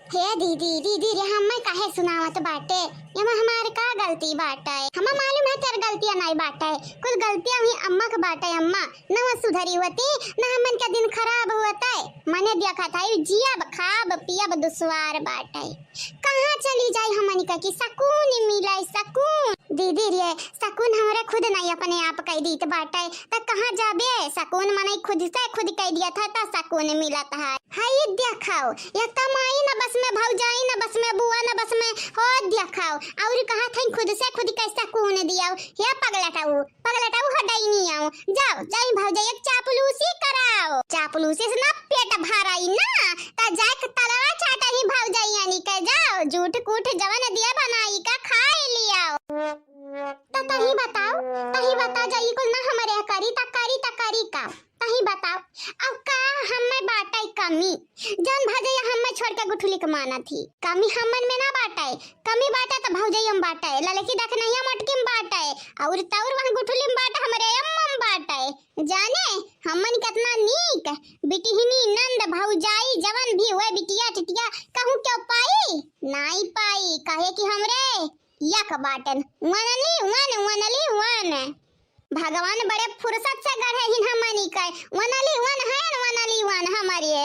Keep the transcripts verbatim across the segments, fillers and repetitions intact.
हे दीदी, दीदी रे, हम्मे काहे सुनावत बाटे? एमा हमार का गलती बाटे? हम्मे मालूम है तोर गलतिया नाई बाटे, कुल गलतिया हुई अम्मा के बाटे। अम्मा न वो सुधरी होती, न हमन का दिन खराब होते। मने देखत है, जियब, खाब, पियब दुश्वार बाटे। कहाँ चली जाई हमनी का कि सकून मिले, सकून? दीदी रे, सकून हमरे खुद नाई अपने आप कह दीत बाटे, त कहाँ जाबे? सकून मनई खुद से खुद कह दिया था, त सकून मिलत है। हई देखाओ, एक त माई न बस में, भौजाई न बस में, बुआ न बस में, हो देखाओ, और कहा था खुद से खुद कैसा कून दियाओ। हे पगलटाऊ, पगलटाऊ हो डैनी आओ, जाओ, जाई भौजाई एक चापलूसी कराओ। चापलूसी से ना पेट भराई ना, त जाए के तलवा चाटा ही भौजाई यानी के जाओ, जूठ कूठ जवन दिया बनाई का खाए लियाओ। त तही बताओ, तही बताओ, जई कुल ना हमरे करी, त करी, त करी का? तही बताओ, अब का हम्मे बाटे कमी? जौन भौजैया हम्मे छोड़ के गुठुली के मानत ही। कमी हमन में ना बाटे, कमी बाटे त भौजैया में बाटे, ललकी देख नहिया मोटकी में बाटे, और तौर वहाँ गुठुली में बाटे, हमरे अम्मा में बाटे। जाने, हमन केतना नीक, बिटिहनी, नंद, भौजाई, जवन भी हुए, बिटिया, टिटिया, कहूँ क्यों पाई? नाई पाई, काहे कि हमरे यक बाटन, one only one, one only one। भगवान बड़े फुर्सत से गढ़े हिन हमनी के। One only one है, one only one हमारे।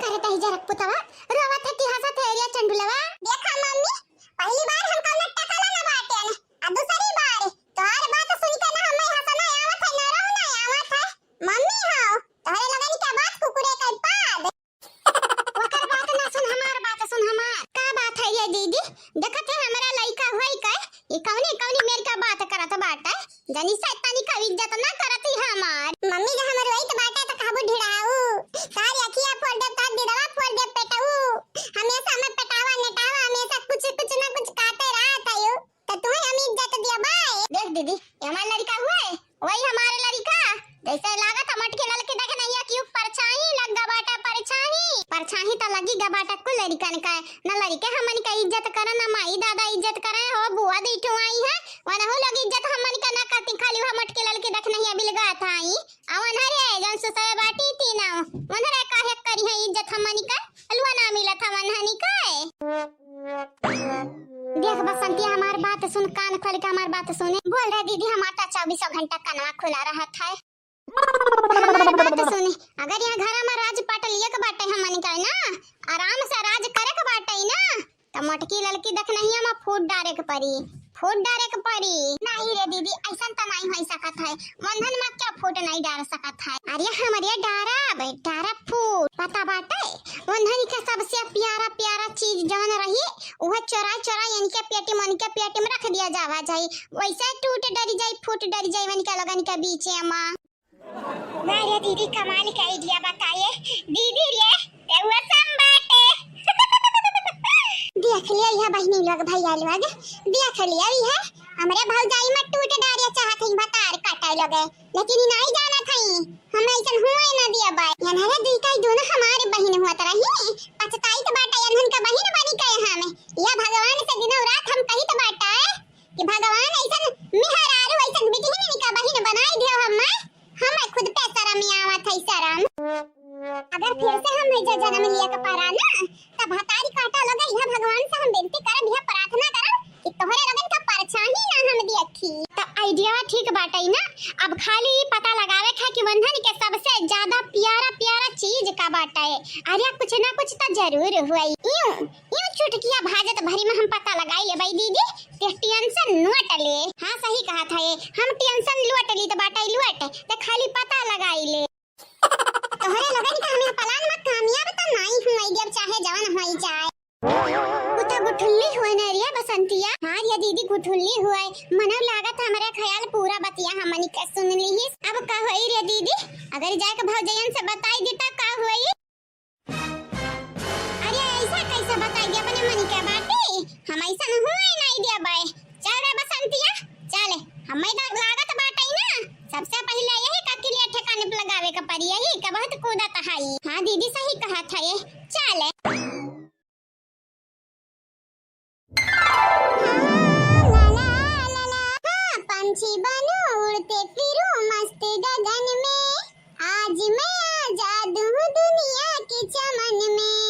करे तही जरक पुतवा, रोवत है कि हंसत है रे चंडुलवा? देखा मम्मी, पहली बार हम कौनो टकला ना बाटेन, आ दूसरी बार तोहार बात सुन के ना हमें हंसना आवत है, ना रोना आवत है। मम्मी हो, तोहरे लगन के बात कुकुरे के पाद। ओकर बात ना सुन, हमार बात सुन, हमार। का बात है ये दीदी? देखत है हमरा लइका होई के, ये कौनी कौनी मेर का बात करत बाटे? जनी से तनी का इज्जत ना करत ही हमार। मम्मी जब हमर वही तो बाटे तो कहबू ढिड़ाऊ। तार अखिया फोड़ देब, तार दिदवा फोड़ देब पेटऊ। हमेशा हमें पेटावा नेटावा, हमेशा कुछ कुछ ना कुछ कहते रहत है। त तुहे हम इज्जत दिया बाय। देख दीदी, ये हमार लड़का हुए, वही हमारे लड़का। जैसे लागत हम अटके ललके देख नहीं है कि ऊ परछाई लग गा बाटा, परछाई। परछाई त लगी गा बाटा कुल लड़कन का। न लड़के हमन का इज्जत करे, न माई दादा इज्जत करे, हो बुआ दी ठुआई है, वनहु लोग इज्जत हमन का ना करती, खाली हम अटके ललके देख नहीं है बिलगा थाई। अवन हरे जौन सुसवे बाटी तीना, वनहरे काहे करी है इज्जत हमन का, अलुआ ना मिलत हमन हनी का। देख बसंतिया, हमार बात सुन, कान खोल के हमार बात सुने। बोल रे दीदी, हमार त चउबीसों घंटा कनवा खुला रहत है। हमार बात सुने, अगर यहाँ घर में राज पाट लिये के बाटे हमन का ना, आराम से राज करे के बाटे ना, त मोटकी ललकी देखनहिया में फूट डारे के पड़ी, फूट डारे के पड़ी। नहीं रे दीदी, ऐसन त नहीं हो सकत है, वंधन में क्या फूट नहीं डार सकत है? अरे हमरे डारब, डारब फूट। पता बाटे, वंधन के सबसे प्यारा प्यारा चीज जवन रही, वह चोरा चोरा इनके पेटी में, उनके पेटी में रख दिया जावा जाई, वैसे टूट डरी जाई, फूट डरी जाई, वनिका लोगन के बीच में। वाह रे दीदी, कमाल के idea बताए दीदी रे, तेहुआ सम बाटे। देख लिया यह बहिनी लोग, भैया लोग, देख लिया यह हमरे भौजाई में टूट डारे चाहत हई भतार काटे लोग, लेकिन ई नहीं जानत हई हम ऐसन हुए न दिया बाई। यनहरे दुई काई दोनों हमारे बहिन हुअत रही, पछताइत बाटा यनहन का बहिन बनी के हमें। यह भगवान से दिनों रात हम कहित बाटा कि भगवान ऐसन मेहरारू, ऐसन बिटिहन का बहिन बनाई दियो हमें। हमें खुद पे शर्म आवत है, शर्म। अगर फिर से हम एजा जन्म लिया के परा ना, तब भतारी काटा लगे, यह भगवान से हम विनती करब, यह प्रार्थना करब कि तोहरे लोगन का परछाई ना हम देखी। त idea ठीक बाटे ना, अब खाली ई पता लगावे के है कि वंधन के सबसे ज्यादा प्यारा प्यारा चीज का बाटे। अरे कुछ ना कुछ त जरूर हुई। यूं, यूं चुटकिया भाजत भरी में हम पता लगाई लेबई दीदी, ते tension नोट ले। हाँ सही कहत है, हम tension लुअट ली त बाटे लुअट, ते खाली पता लगाई ले। तोहरे लोगन का हमें plan में कामयाब त नाई हुई देब, चाहे जवन होई जाए। उ त गुठुल्ली हुए न रे बसंतिया। हाँ रे दीदी, गुठुल्ली हुए। मनो लागत हमरे ख्याल पूरा बतिया हमनी के सुन लीहिस। अब का होई रे दीदी, अगर जाके भौजयन से बताई दी त का होई? अरे ऐसा कैसे बताई दी अपने मन के बाती? हम ऐसा हुए नहीं देबे। चल रे बसंतिया, चल, हमें तो लागत बाटे ना, सबसे पहले यही का किलिया ठिकाने पे लगावे के पड़ी, यही का बहुत कूदत हई। हाँ दीदी सही कहत है, चल। हाँ, पंछी बनूं उड़ते फिरूं मस्त गगन में, आज मैं आजाद हूँ दुनिया के चमन में।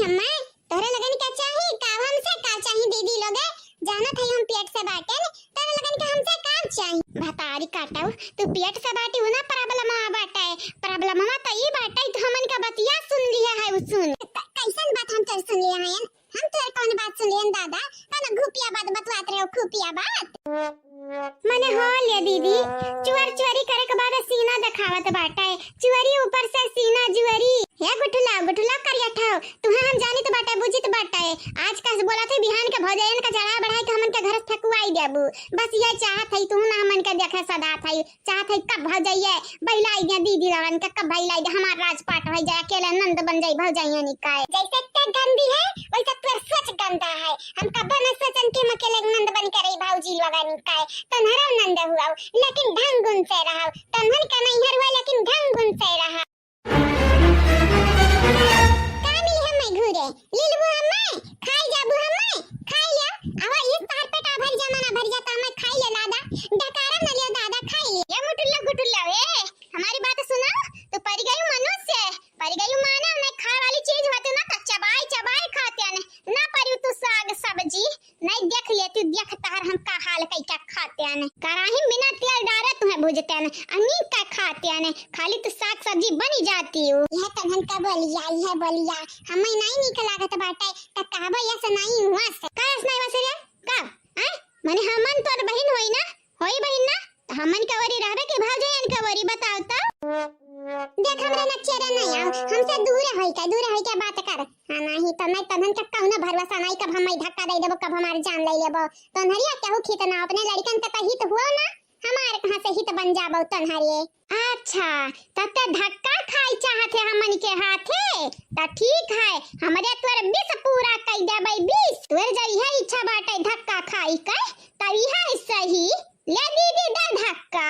अम्मा, तोहरे लगन का चाही? का हमसे का चाही दीदी लोगे? जानत है हम पेट से बाटेन, तोहरे लगन का हमसे का चाही? भतारी काटउ, तू पेट से बाटी हो ना problem बाटे। Problem तो ई बाटे, तू हमन का बतिया सुन लिया है, उ सुन। क-, कैसन बात हम तोर सुन लिया है? हम तोर कौन बात सुन लियन दादा? कौन घुपिया बात बतवात रहे हो, खुफिया बात? मने हो ले दीदी, चोर चोरी करे के बाद सीना देखावत बाटे, चोरी ऊपर से सीना जुअरी। हे गुठला, गुठला करिया ठाव, तुहे हम जानित बाटे, बुझित बाटे। आज का बोला थे बिहान के भौजाइन का चढ़ा बढ़ाई के हमन के घर से फेंकवाई देबू। बस ये चाहत है, तू ना हमन के देखे सदा था, चाहत है कब भौजाइए बहिलाई दे दीदी लोगन के, कब बहिलाई दे, हमार राजपाट हो जाए, अकेले नंद बन जाई भौजाइया निकाय। जैसे ते गंदी है, वैसे तोर सोच गंदा है। हम कब न सोचन कि हम अकेले नंद बन के रही भौजी लोगन निकाय। तन्हरा नंद हुआ, लेकिन ढंग गुण से रहा। तन्हर का नैहर हुआ, लेकिन ढंग गुण से रहा। का मिली हम्मे घूरे? लीलबू हम्मे? खाई जाबू हम्मे? खाई लिया। अब इस तार पेट आ भर जमाना भर जाता, हम्मे खाई ले लादा। डकारा न लियो दादा, खाई ले। ये मुटुल्ला गुटुल्ला, ए, हमारी बात सुना। तू परि गयू मनुष्य, परि गयू मानव, नहीं खाए वाली चीज होती ना तो चबाई चबाई खाते ने, ना परिउ तू साग सब्जी। नहीं देख ये तू देख तहर हम का हाल कई का खाते आने। कराही बिना तेल डारे तुहे भूजते आने, अनी का खाते आने, खाली तू साग सब्जी बनी जाती हो। यह तनहन का बोलिया, यह बोलिया हमें नहीं नीक लागत बाटे, त कहबो यस नहीं हुआ से। का यस नहीं वसे रे? का? हैं? मने हमन तोर बहिन होई ना? होई बहिन ना? त हमन के ओरी रहबे कि भौजाइन के ओरी बताओ तो? देख हमरा नक्शे रे नहीं आओ, हमसे दूर होई के, दूर होई के बात कर। हाँ, नाही तो नहीं, तन्हन के कौनो भरोसा नहीं, कब हमें धक्का दे देबो, कब हमार जान ले लेबो। तन्हरिया केहू खित ना, अपने लड़कन के तो हित हुओ ना, हमार कहाँ से हित बन जाबो तन्हरिये। अच्छा, तब ते धक्का खाई चाहत है हमन के हाथे? त ठीक है, हमरे तोर विष पूरा कई देबै, विष। तोर जब इहे इच्छा बाटे धक्का खाई के, तब इहे सही। ले दीदी, दे धक्का।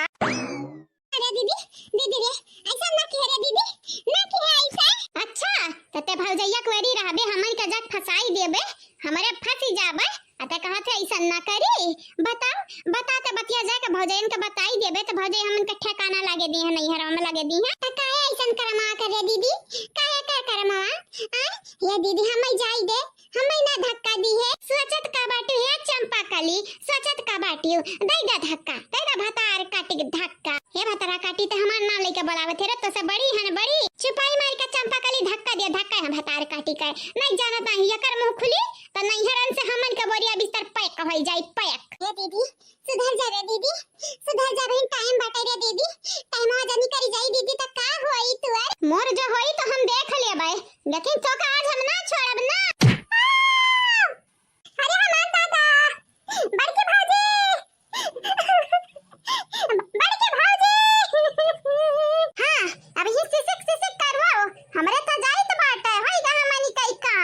अरे दीदी, दीदी रे, ऐसा ना किहे रे दीदी, ना किहे ऐसा। अच्छा, त ते भौजैया कुंवारी रहबे, हमन के जग फंसाई देबे, हमरे फंसी जाबे, आ ते कहत है ऐसा ना करी। बताओ, बता ते बतिया जाके भौजैन के बताई देबे, त भौजै हमन के ठिकाना लागे दी है, नैहरवा में लागे दी है। त काहे ऐसन करमा करे दीदी, काहे का करमा? आय, ये दीदी हमें जाई दे, हमें ना धक्का दी है। सोचत का बाटू है चंपा कली, सोचत का बाटू, दे दे धक्का, दे दे भतार काटी के धक्का। हे भतारा काटी ते हमार नाम लेके बोलावत है रे, तो से बड़ी हन बड़ी। चुपाई मार के चंपा कली धक्का दिया, धक्का है भतार काटी के। नहीं जानत नहीं एकर मुंह खुली, तो नैहरन से हमन के बोरिया बिस्तर pack होई जाई pack। हे दीदी, सुधर जा रे दीदी, सुधर जा बहिन, time बाटे रे दीदी, time हो जानी करी जाई दीदी, त का होई तुअर? मोर जो होई तो हम देख लेबै, लेकिन तोका आज हम ना छोड़ब ना। आ! अरे हमार दादा, बड़की भौजी, बड़की भौजी। हाँ, अब ही सिसिक सिसिक करवाओ, हमरे तो जाइत बाटे, होई गा हमनी कई का।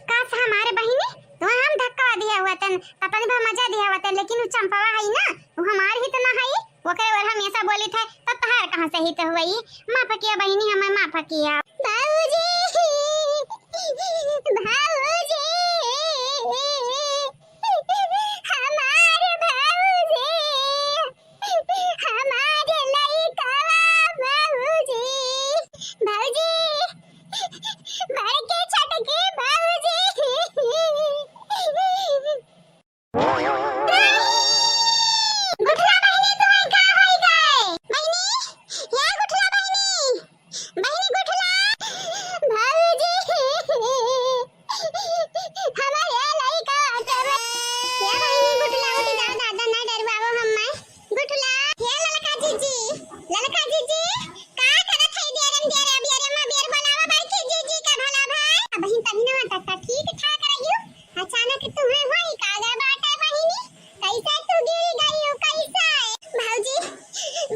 काश हमारे बहिनी, तुहे हम धक्का दिया हुआ तन, पता नहीं बहुत मजा दिया हुआ तन, लेकिन वो चंपवा है ना, वो हमार हित ना है, ओकरे ओर हमेशा बोली थे, तब तहार कहाँ से हित हुई? माफ किया बहिनी, हमें माफ किया। बाबूजी, बाबूजी, हमार बाबूजी। हमारे लइकवा बाबूजी, भौजी, बड़के छोटके बाबूजी। गुठला बहिनी, तुम्हें का होई गए? बहिनी, या गुठला बहिनी, बहिनी गुठला, भौजी। हमारे लइका के बे-, ये बहिनी गुठला उठ जाओ दादा, ना डरवाओ हम्मे। गुठला, हे ललका जीजी, ललका जीजी, का करत है देरम देर, अब देरम देर बोलावा बड़की जीजी का भला भाई। अब बहिन तभी ना तक ठीक ठाक रहियो, अचानक तुम्हें होई का गए बाटे बहिनी? कैसे तू गिर गई हो, कैसे? भौजी,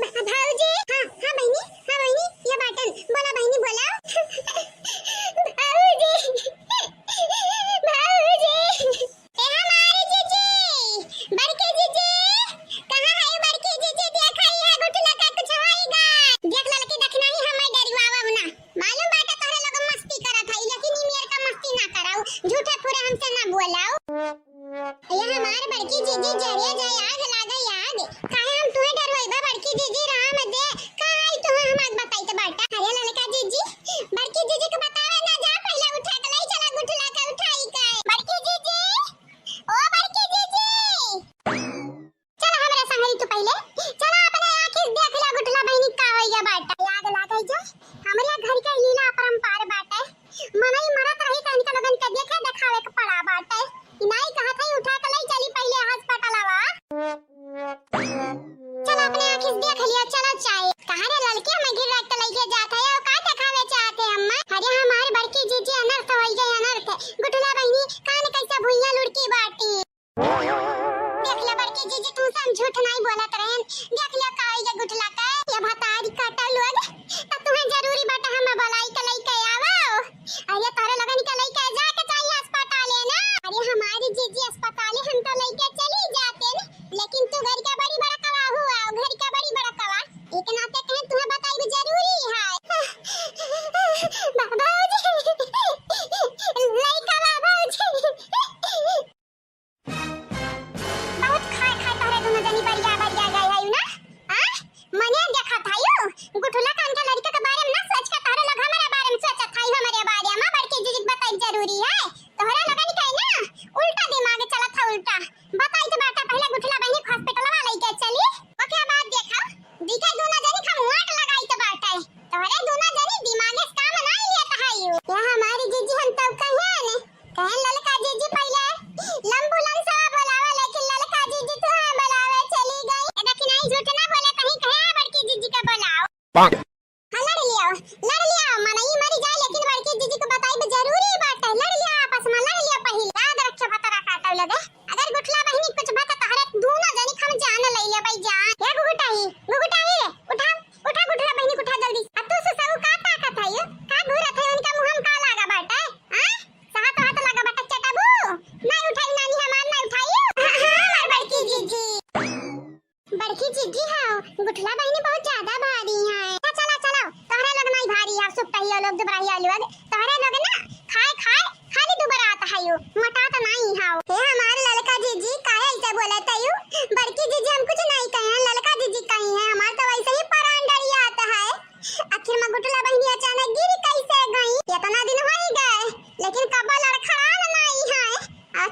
भ-, भौजी, हाँ, हाँ बहिनी, हाँ बहिनी, ये बाटन, बोला बहिनी, बोला। भौजी, भौजी, ए हमारी जीजी, बड़की जीजी, कहाँ है बड़की जीजी? देखा ही है गुठला का कुछ होई गा। देख ललकी, देखना ही हमें डरवावा ना। मालूम बाटे तोहरे लोग मस्ती करत हई, लेकिन ई मेर का मस्ती ना कराऊ, झूठे फुरे हमसे ना बोलाऊ। ये हमार बड़की जीजी जरे जाए आग लागे आग, काहे हम तुहे डरवइबा बड़की जीजी राम दे, का आई तुहे हम आज बताई त बाटा। अरे ललका जीजी, बड़की जीजी के बतावे ना जा, पहले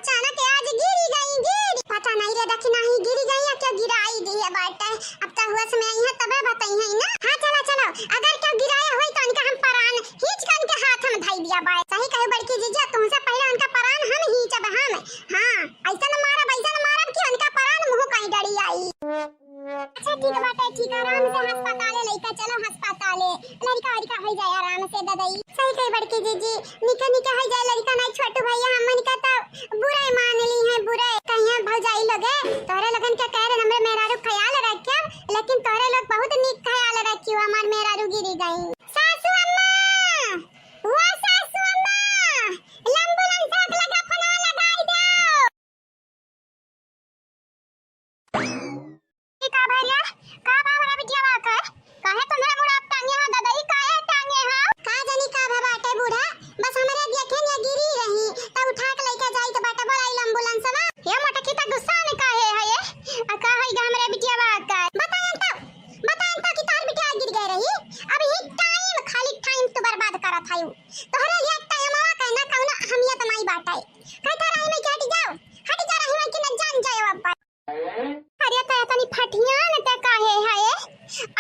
अचानक आज गिरी गई, गिरी। पता नहीं रे दखिना ही गिरी गई या केउ गिराई दिहे बाटे। अब त होस में आई है तबे बताई है ना। हाँ चला चलो, अगर केउ गिराए होई तो उनका हम परान खींच के उनके हाथ में धई दिया बाटे। सही कहे बड़की जीजा, तुमसे पहले उनका परान हम खींचब हम। हाँ, ऐसा न मारब, ऐसा न मारब कि उनका परान मुँह कहीं डरी आई। अच्छा ठीक बाटे, ठीक, आराम से अस्पताले लइका चलो, अस्पताले लड़का वड़का हो जाए आराम से ददई। सही कही बड़की जीजी, निका निका हो जाए लड़का, नहीं छोटू भैया हमन का तो बुरा मान ली है, बुरा। कहिया भौजाई लोगे, तोहरे लोगन के कह रहे हमरे मेहरारू ख्याल रखे, लेकिन तोहरे लोग बहुत निक ख्याल रखियो, हमार मेहरारू गिरी गई। सासू अम्मा, ओ सासू अम्मा, एम्बुलेंस लगा, फोनवा लगाई दो। ई का भइल? का बा हमरा बिटिया बा का? काहे तुम्हरे मुड़ा पे टांगे हो दादा? ई काहे टांगे हो? का जानी का भा बाटे बूढ़ा, बस हमरे देखे ने गिरी रही, त उठा के लइका जाइत बाटे, बोलाई एम्बुलेंस बा। ये मोटकी त गुस्सा में काहे है ये? आ का होई गा हमरे बिटिया बा का? बताएं तो, बताएं तो कि तार बिटिया गिर गए रही। अब ही टाइम, खाली टाइम तू बर्बाद करत है। तोहरे लिए टाइमवा के ना कौनो अहमियत नहीं बाटे। कहता रही मैं कि हट जाओ, हट जा रही मैं कि न जान जाए अब। अरे तो इतनी फटियान ते काहे है?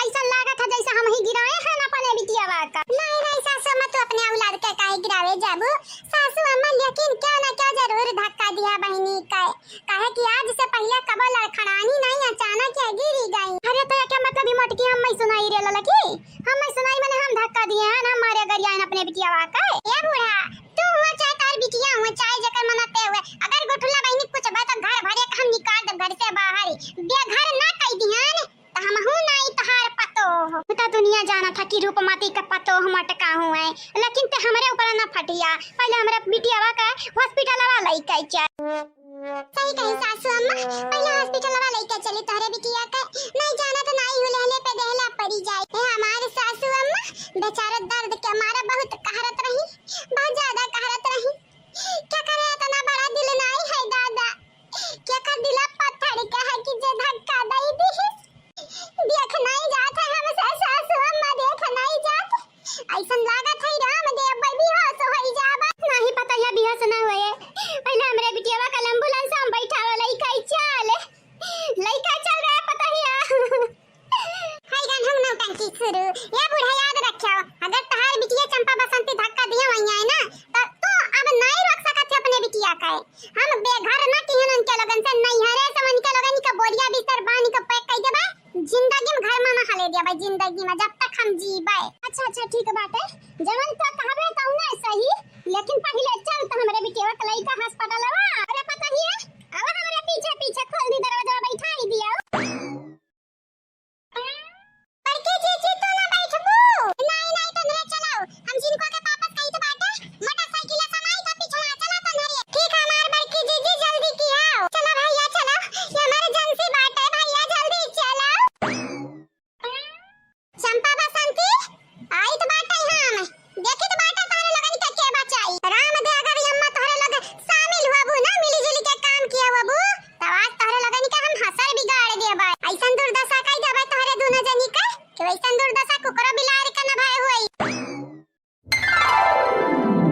ऐसा लागत है जैसे हम ही गिराए हैं ना अपने बिटिया का। नहीं, नहीं सासू अम्मा, तू अपने औलाद के काहे गिरावे जाबू? सासू अम्मा, लेकिन क्यों ना क्यों जरूर धक्का दिया बहिनी का। काहे कि आज से पहिले कबो लड़खड़ानी नहीं, अचानक ये गिरी गई। अरे तो क्या मतलब ही मोटकी हम मैं सुनाई रे ललकी? हम मैं सुनाई मने हम धक्का दिए हैं ना, मारे गरिया अपने बिटिया का। ए बूढ़ा, तू हुआ चाहे तार बिटिया हुआ, चाहे जेकर मना ते हुए, अगर गुठला बहिनी कुछ बा तो घर भरे के हम निकाल देब घर से बाहर। बेघर ना कई दिहन, त हमहू नाई तहार पतोह। पूरा दुनिया जाना था कि रूपमती के पतोह मटका हुए, लेकिन ते हमरे ऊपर ना फटिया। पहले हमरे बिटियावा के हॉस्पिटलवा लइके चल। सही कही सासू अम्मा, पहले हॉस्पिटलवा लइके चली तोहरे बिटिया के। नहीं जाना तो नाई हुलहले पे देहला पड़ी जाए। ए हमारे सासू अम्मा, बेचारा दर्द के मारे बहुत कहरत रही, बहुत ज्यादा कहरत रही। क्या करे, इतना बड़ा दिल नाई है दादा। क्या कर दिला पत्थर का है कि जे धक्का दई दी। देख नहीं जात है हमसे सासू अम्मा, देख नहीं जात। ऐसन लागत है राम देव पर बेहोश होई जाबा। नहीं पता या बेहोश ना हुए। पहले हमरे बिटियावा का एम्बुलेंस हम बैठावा लइका चल। लइका चल रहा पता ही आ। हाय गान हम नौटंकी शुरू। या बूढ़ा याद रखियो, अगर तहार बिटिया चंपा बसंती धक्का दिया वहीं आए ना, तो तू अब नहीं रोक सकत है अपने बिटिया का। हम बेघर ना किहन उनके लोगन से, नैहरे से उनके लोगन के बोरिया बिस्तर बांध के पैक कर देबे। जिंदगी में घर में ना हले दिया भाई, जिंदगी में जब तक हम जीबे। अच्छा, अच्छा, ठीक बाटे, जवन तो कहबे तौने सही, लेकिन पहिले चल तो हमरे बिटिया के लइका अस्पतालवा। अरे पता ही है, अब हमरे पीछे पीछे खोल दी दरवाजा, बैठाई दिया। बड़की जीजी, तू ना बैठबू? नहीं, नहीं, तो नहीं चलाओ। हम जिनको के पापस कही तो बाटे, मोटरसाइकिल समाई तो पिछवा चला तो नहीं। ठीक है, हमार बड़की जीजी, जल्दी किया। चला भैया, चला। ये इमरजेंसी बाटे, भैया, जल्दी चला। चंपा बसंती, आई तो बाटे हम। देखी तो बाटे तोहरे लोगन के के बचाई। राम दे, अगर ये अम्मा तोहरे लोग शामिल हुआ बू ना, मिली जुली के काम किया हुआ बू, तब आज तोहरे लोगन के हम हसर बिगाड़ देबे। ऐसन दुर्दशा कई देबे तोहरे दोनों जनी के, कि वैसन दुर्दशा कुकुरो बिलार के न भय होई।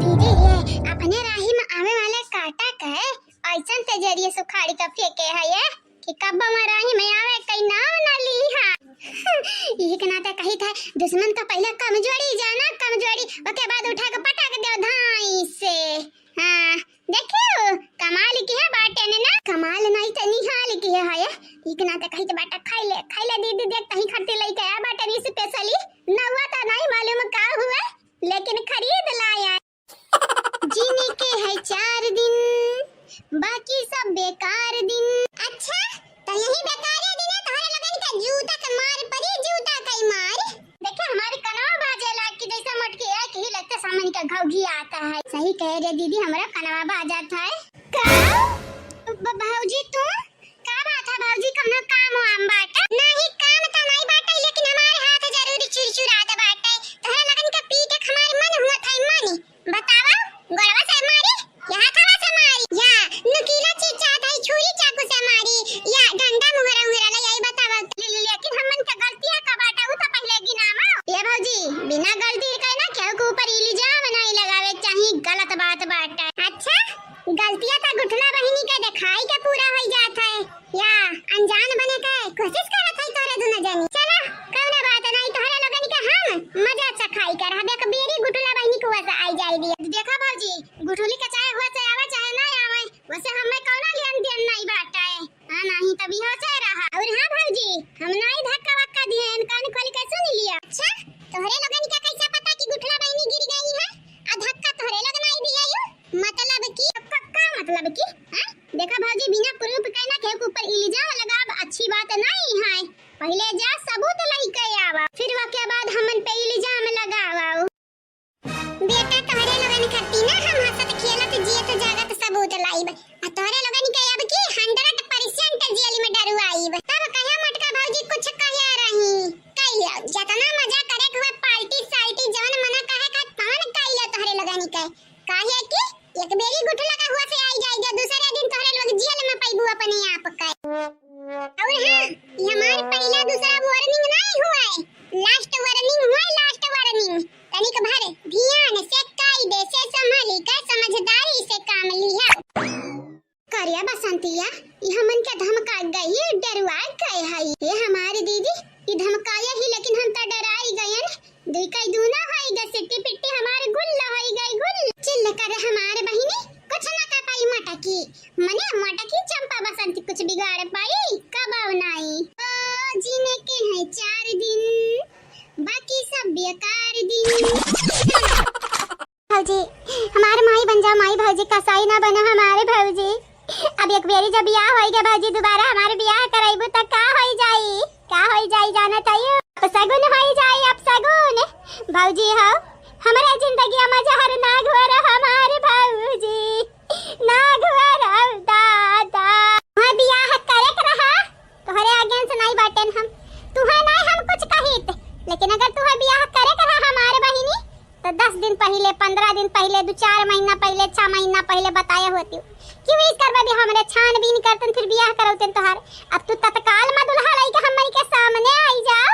दीदी, ये अपने राही में आवे वाले कांटा के ऐसन तेजरिए सुखाड़ी के फेंके है ये, कि कब हम राही में आवे कई नाम न ली हा। एक नाते कही था, दुश्मन का पहले कमजोरी जाना, कमजोरी, ओके बाद उठा के पटक दे धाई से। हाँ, देखियो, कमाल की है बाटे ने ना, कमाल नहीं तो निहाल की है, है। एक नाते कही तो बाटा खाई ले, खाई ले दीदी, देख तही खट्टी लई के आ बाटे ने specially, नौवा तो नहीं मालूम का हुए, लेकिन खरीद लाया। जीने के है चार दिन, बाकी सब बेकार दिन। अच्छा, तो यही बेकारे दिन है, तोहरे लगन के जूता के मार पड़ी, जूता के मार। देखे, हमारे कनवा बाजे लाग कि जैसे मोटकी है कि लगते सामने का घौघी आता है। सही कहे रे दीदी, हमारा कनवा बाजा था। का? ब-, भौजी तू? का बात है भौजी, कौनो काम वाम बाटे? नहीं, काम तो नहीं बाटे, लेकिन हमारे हाथ जरूर चुरचुरात बाटे। तोहरे लगन के पीटे के हमार मन हुआ था, मन। बतावा, गोड़वा से मारी, या हथवा से मारी, या नुकीला चीज चाहत है, छुरी चाकू से मारी, या डंडा मुहरा उहरा ले आई, बतावा। ले, ले, लेकिन हमन के गलती है का बाटा, उ तो पहले गिनावा। ये भौजी, बिना गलती के ना केहू के ऊपर इल्जाम नहीं लगावे चाही, गलत बात बाटा। अच्छा, गलतिया त गुठला बहिनी के देखाई के पूरा होइ जात है, या अनजान बने के कोशिश करत है तोहरे दुनो जनी। चला, कउनो बात नाई, तोहरे लोगन के हम मजा चखाई कर, हम एक बेरी गुठला बहिनी के हुआ से आई जाई दिया। देखा भौजी, गुठली के चाहे हुआ से आवे चाहे ना आवे, वसे हमें कउनो लेन देन नाई बाटे। हाँ, नाहीं त बियाह से रहा। और हाँ भौजी, हम नाई धक्का वक्का दिहेन, कान खोल के सुन लिया। अच्छा, तोहरे लोगन के कैसा पता कि गुठला बहिनी गिर गई है? आ धक्का तोहरे लोग नाई दिया यू? मतलब कि? का, का मतलब कि? हाँ? देखा भौजी, बिना proof के ना केहू के ऊपर इल्जाम लगाब अच्छी बात नाई है। पहिले जा सबूत लइके आवा, फिर वके बाद हमन पे इल्जाम लगावा। बेटा, तोहरे लोगन खातिर ना हम हंसत खेलत जियत जागत सबूत लाइब। आ तोहरे लोगन के अब की hundred percent जेल में डरवाइब। तब कहिया मोटका भौजी कुछ कहिया रही। कहिया, जतना मजा करे के हुए, party साल्टी जवन मना कहे का तवन कहिया तोहरे लोगन के। काहे कि एक बेरी गुठला का हुआ से आई जाई जा, दूसरे दिन तोहरे लोग जेल में पइबू अपने आप के। और हाँ, ये हमार पहला दूसरा warning नहीं हुआ है, last warning हुआ है, last warning। तनिक भर ध्यान से, कायदे से संभली के, समझदारी से काम लिहा। करिया बसंतिया, ई हमन के धमका गई, डरवा गए हई। हे हमारे दीदी, ई धमकाया ही, लेकिन हम त डराई गयन। दुई कई दूना होई गे, सिट्टी पिट्टी हमार गुल्ल होई गई, गुल्ल। चिल्ल कर हमार बहिनी, कुछ ना कर पाई मटकी। मने मटकी चंपा बसंती कुछ बिगाड़ पाई, कबाऊ नाई। ओ, जीने के हैं चार दिन, बाकी सब बेकार दिन। भौजी, हमार माई बन जा माई भौजी, कसाई ना बना हमारे भौजी। अब एक बेरी जब बियाह होई गे भौजी, दोबारा हमारे बियाह कराइबू त का होई जाई? का होई जाई जानत हयू? अपसगुन होई जाई, अपसगुन। भौजी हो, हमरे जिंदगिया में जहर ना घोर हमारे भौजी, ना घोर दादा। वह बियाह करे के रहा, तोहरे आज्ञा से नाई बाटेन हम, तुहे नाई हम कुछ कहित, लेकिन अगर तुहे बियाह करे के रहा हमारे बहिनी, तो दस दिन पहिले, पन्द्रह दिन पहिले, दो चार महीना पहिले, छह महीना पहिले बताए होती कि विश करबे भी हमरे छानबीन करतन, फिर बियाह करौतन तोहार। अब तू तत्काल में दुल्हा लइके हमनी के सामने आई जाओ,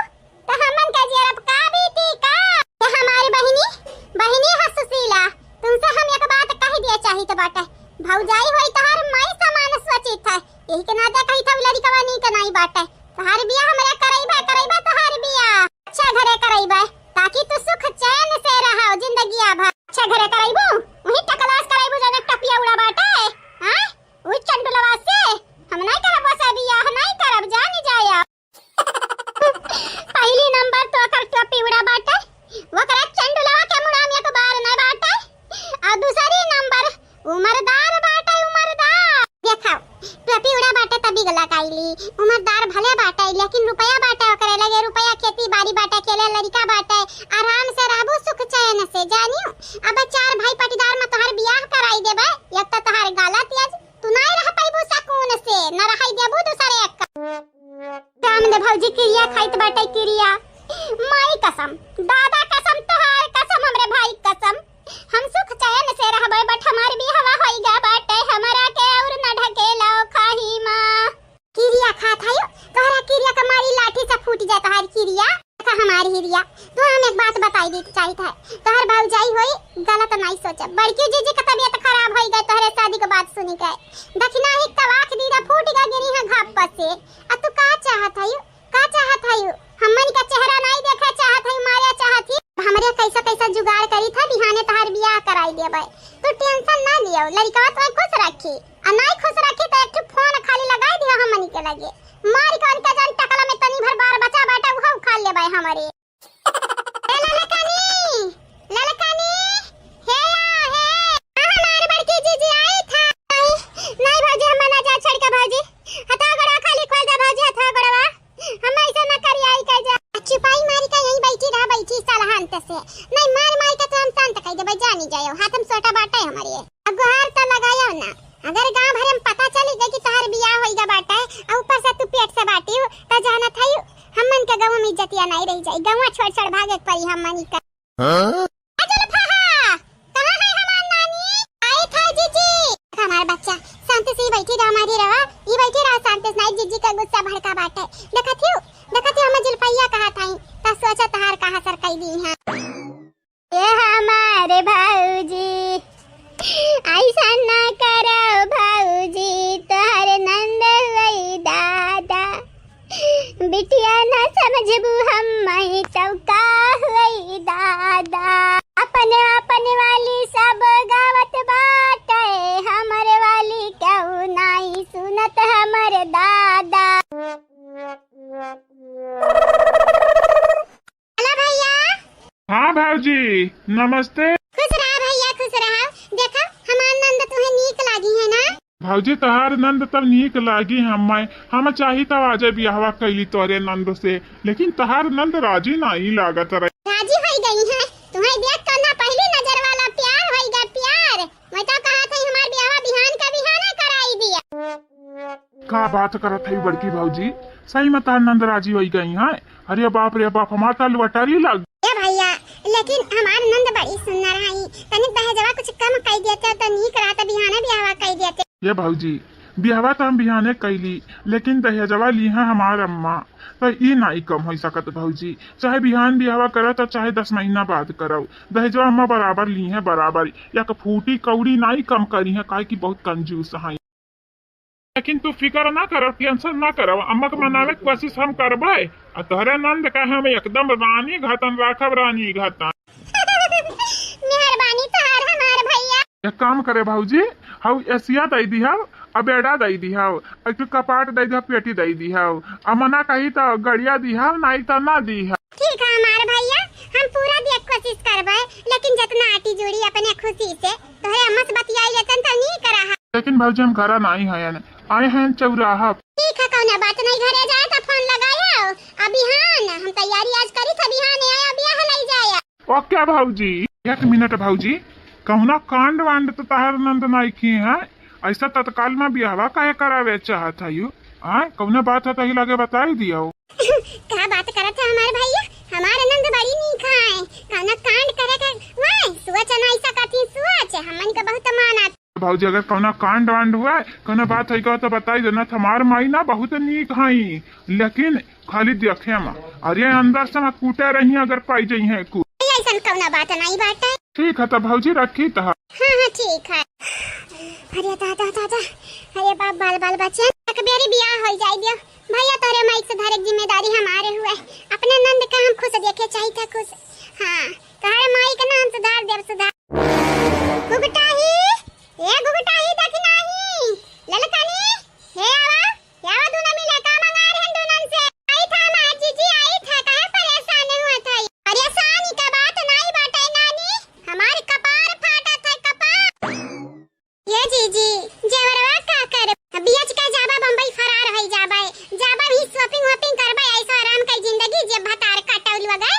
तो हमन के जियरब का बीती का? तो हमारी बहिनी, बहिनी ह सुशीला, तुमसे हम एक बात कह दिया चाहित बाटे, भौजाई होई तोहार माई समान सोचित है, यही के नाते कही था लड़िकवा नीक नाई बाटे। तोहार बियाह हमरे करैबे, करैबे तोहार बियाह। अच्छा घरे करैबे, ताकि तू सुख चैन से रहो जिंदगिया भर। अच्छा घरे करैबू, वही टकलास करैबू जने टपिया उड़ा बाटे। हाँ? वही चंडुलवा से। हम नहीं करब वैसा बियाह, नहीं करब, जानी जाया। पहली नंबर तो ओकर टोपी उड़ा बाटे, ओकरा चंडुलवा के मुड़ा में एक बार नहीं बाटे। और दूसरी नंबर उमरदार बाटे, उमरदार। देखा, टोपी उड़ा बाटे तभी गला काइली। उमरदार भले बाटे, लेकिन रुपया बाटे ओकरे लगे, रुपया खेती बाड़ी बाटे, अकेले लड़िका बाटे, आराम से रहबू सुख चैन से, जानियो। अब चार भाई पटीदार में तोहार बियाह कराई देबे, एक तो तोहार गलत यज, तू नाई रह पाइबू सकून से, न रहाई देबू दूसरे एक। राम दे भौजी किरिया खाइत बाटे किरिया, माई कसम, दादा कसम, तोहार कसम, हमरे भाई कसम, हम सुख चैन से रहबे, but हमार बियाहवा होई गा बाटे, हमरा के और न ढकेला खाही माँ। किरिया खात हयो, तोहरा किरिया का मारी लाठी से फूट जाए तोहार किरिया। देखा हमारी हिरिया, तू हम एक बात बताई दी चाहित है, तोहर भौजाई होई गलत नाई सोचे, बड़की जीजी का तबीयत खराब होई गए तोहरे शादी के बात सुनी के, दक्षिणा ही तवाख दीदा फूट गा गिरी है घाप पर से। आ तू का चाहत हयू? का चाहत हयू? हमन का चेहरा नाई देखे चाहत हयू, मारे चाहत ही। हमरे कैसा कैसा जुगाड़ करी था, बिहाने तोहार बियाह कराई देबे। तू tension ना लियो, लड़िकवा तो खुश रखी। आ नाई खुश रखी तो एक ठो फोन खाली लगाई दिया हमनी के लगे। मार के उनके जौन टकला में तनी भर बार बचा बाटे, उहो उखाड़ लेबे हमरे। ए ललकनी, ललकनी, हे आ, हे। हाँ, हमार बड़की जीजी आई था। नहीं, नहीं भौजी, हम ना जा छोड़ के भौजी। हथवा गोड़वा खाली खोल दे भौजी, हथवा गोड़वा। हम ऐसा ना करी, आई कह जा। चुपाई मारी का यहीं बैठी रहा, बैठी साला शांत से। नहीं, मार मार के तो हम शांत कर देबे, जानी जायो। हाथ में सोटा बाटे हमारे। अब गुहार तो लगायो ना। अगर गांव भरे में पता चली गई कि तोहार बियाह होई गा बाटे, और ऊपर से तू पेट से बाटी हो, तो जानत हयू, हमन के गाँव में इज्जतिया नहीं रह जाई। गाँव छोड़ छोड़ भागे के पड़ी हमनी का। हाँ? अजल फहा, कहाँ है हमार नानी? आई था जीजी। हमार बच्चा, शांति से ही बैठी रहा, हमारी रवा, ये बैठी रहा शांति से, नहीं जीजी का गुस्सा भड़का बाटे। देखत हयू, देखत हयू, हमें जुल्फैया कहा था, ता सोचा तहार कहा सर कई दी है। ए हमारे भौजी, ऐसा ना कर। बिटिया ना समझबू हम मैं तब का हुई दादा। अपन अपन वाली सब गावत बाटे, हमरे वाली केहू नाई सुनत हमरे दादा। हेलो भैया। हाँ भौजी, नमस्ते। खुश रहा भैया, खुश रहा। देखा, हमार नंद तुहे नीक लागी है ना? भौजी, तोहार नंद तब नीक लागी हम्मे। हम चाही तब आजे बियाहवा कैली तोरे नंद से, लेकिन तोहार नंद राजी नाई लागत रहे। राजी होई गई है, तुम्हें देख के ना पहली नजर वाला प्यार होई गया, प्यार। मैं तो कहा था हमार बियाहवा बिहान का बिहाने कराई दिया। का बात करत है बड़की भौजी, सही में तोहार नंद राजी होई गई है? अरे बाप रे बाप, हमार तो लुअटारी लग। ए भैया, लेकिन हमार नंद बड़ी सुंदर हई, तनी दहेजवा कुछ कम कई देते तो नीक रहत, बिहाने बियाहवा कई देते। ए भौजी, बियाहवा तो हम बिहाने कैली, लेकिन दहेजवा ली है हमार अम्मा, तो ई नाई कम हो सकत भौजी। चाहे बिहान बियाहवा करत और चाहे दस महीना बाद करौ, दहेजवा अम्मा बराबर ली है, बराबर। एक फूटी कौड़ी नाई कम करी है, काहे कि बहुत कंजूस है। लेकिन तू फिकर ना करो, tension ना करो, अम्मा के मनावे के कोशिश हम करबे। आ तोहरे नंद का हम एकदम रानी घतन राखब, रानी घतन। मेहरबानी तोहार हमार भैया। एक काम करे भौजी, हऊ एसिया दई दिहव, आ बेड़ा दई दिहव, एक ठो कपाट दई दिहव, पेटी दई दिहव, आ मना कही तो गड़िया दिहव, नाई तो ना दिहव। ठीक है हमार भैया, हम पूरा देख कोशिश करबे, लेकिन जितना आटी जुड़ी अपने खुशी से। तोहरे अम्मा से बतियाई लेतन तो नीक रहा। लेकिन भौजी हम घरा नाई हयन, आए हयन चौराहा। ठीक है, कौनो बात नहीं, घरे जाए तो फोन लगायो। अभी हाँ ना, हम तैयारी आज करी था, बिहान आया, बियाह लई जाया। OK भौजी। एक मिनट भौजी, कौनो कांड वांड तो तहार नंद नाई की है, ऐसा तत्काल में बियाहवा काहे करावे चाहत है यू? आय, कौनो बात है तो ही लगे बताई दियो। का बात करत है हमार भैया? हमार नंद बड़ी नीक है, कौनो कांड करे के वाय सोच नहीं सकती सोच, हमन के बहुत मानत। भौजी अगर कौनो कांड वांड हुआ, कौनो बात है तो बताई देना, हमार माई ना बहुत नीक है, लेकिन खाली देखे में, अरे अंदर से हम कूटे रही अगर पाई जाई है कुछ। ऐसन कौनो बात नहीं बाटे। ठीक है तो भौजी रखी तो। हाँ हाँ ठीक है। अरे दादा दादा, अरे बाप, बाल बाल बच्चे, एक बेरी बियाह हो जाए दियो। भैया तोरे माइक से धरे के जिम्मेदारी हमारे हुए। अपने नंद का हम खुश देखे चाहिए था, खुश। हाँ, तोहरे माई के ना हम सुधार देब, सुधार। गुगटाही, ए गुगटाही दखिनाही, ललकनी, हे आवा, हे आवा दूना मिले, का मंगा रहे हैं दूनन से? आई था हमार जीजी, आई था, काहे परेशान हुआ था? परेशानी का बात नहीं बाटे नानी, हमार कपार फाटा था, कपार। ये जीजी, जेवरवा का करब? बेच के जाबा बम्बई फरार होई जाबा, जाबा भी shopping वॉपिंग करबा, ऐसा आराम का जिंदगी जे भतार काटौल वगै।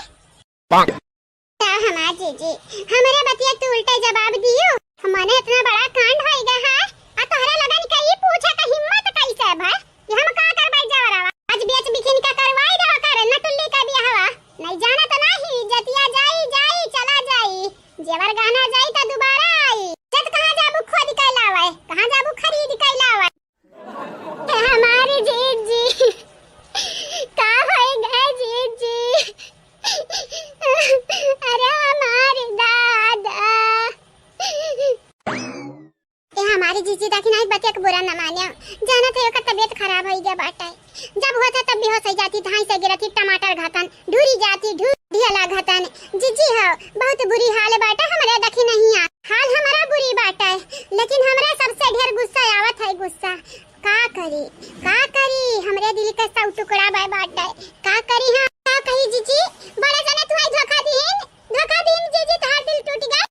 का हमार जीजी, हमरे बतिया तू उल्टे जवाब दियो। हमने इतना बड़ा कांड होई गया है, आ तोहरे लगन के ई पूछे के हिम्मत कैसे भय? कि हम का करबै जवरवा? आज बेच बिखिन के करवाई देवा करे नटुल्ली का बियाहवा। नहीं जाना तो नहीं, जतिया जाई, जाई, चला जाई। जेवर गहना जाई तो दोबारा आई। जत कहाँ जाबू खोद के लावे, कहाँ जाबू खरीद के लावे? हमारी जीजी, का होई गए जीजी? अरे हमारी दादा। ए हमारी जीजी देखी ना, बतिया के बुरा न मानियो, जानत है ओकर तबीयत खराब होई गया बाटे। जब होत है तब बेहोश हो जाती, धाई से गिरती, टमाटर घतन, ढूरी जाती, ढू-, ढियला घतन। जीजी हो, बहुत बुरी हाल बाटे हमरे, देखी नहीं आ। हाल हमरा बुरी बाटे, लेकिन हमरा सबसे ढेर गुस्सा आवत है, गुस्सा। का करी, का करी, हमरे दिल के सौ टुकड़ा बा-, बाटे। का करी हम, का कही जीजी, बड़े जने तुम्हें धोखा दीन, धोखा दीन जीजी, तोहार दिल टूट गए।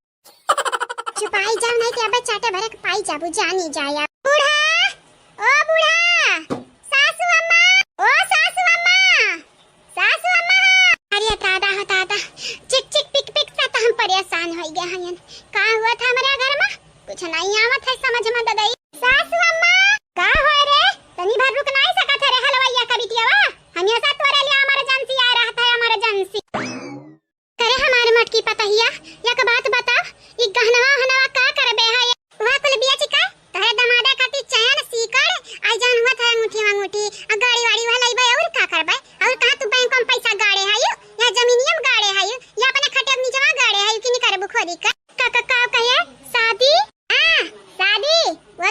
छुपाई जाओ, नहीं तो अबे चाटे भरे के पाई जाबू, जानी जाया। बूढ़ा, ओ बूढ़ा, सासू अम्मा, ओ सासू अम्मा, सासू अम्मा। अरे दादा हो दादा, चिक चिक पिक पिक से तो हम परेशान हो गए हैं। का हुआ था हमारे घर में? कुछ नहीं आवत है समझ में ददई। सासू अम्मा, का हो रे? तनी भर रुक नहीं सकत है रे हलवैया का बिटियावा? हमेशा तोरे लिए emergency आ रहा था, emergency। करे हमार मटकी पतहिया, एक बात बता, ई गहनवा ओहनवा का करबे है? वह कुल बेच के तोहरे दमादा खातिर चैन, सीकड़, आई जौन हुआ था अंगूठी वंगूठी, आ गाड़ी वाड़ी वह लइबे, और का करबे? और कहाँ तू बैंक में पैसा गाड़े है यू, या जमीनिया में गाड़े है यू, या अपने खटिया के नीचवा गाड़े है यू कि नहीं करबू खोदी का? का, का, का कहे? शादी? हाँ, शादी। वो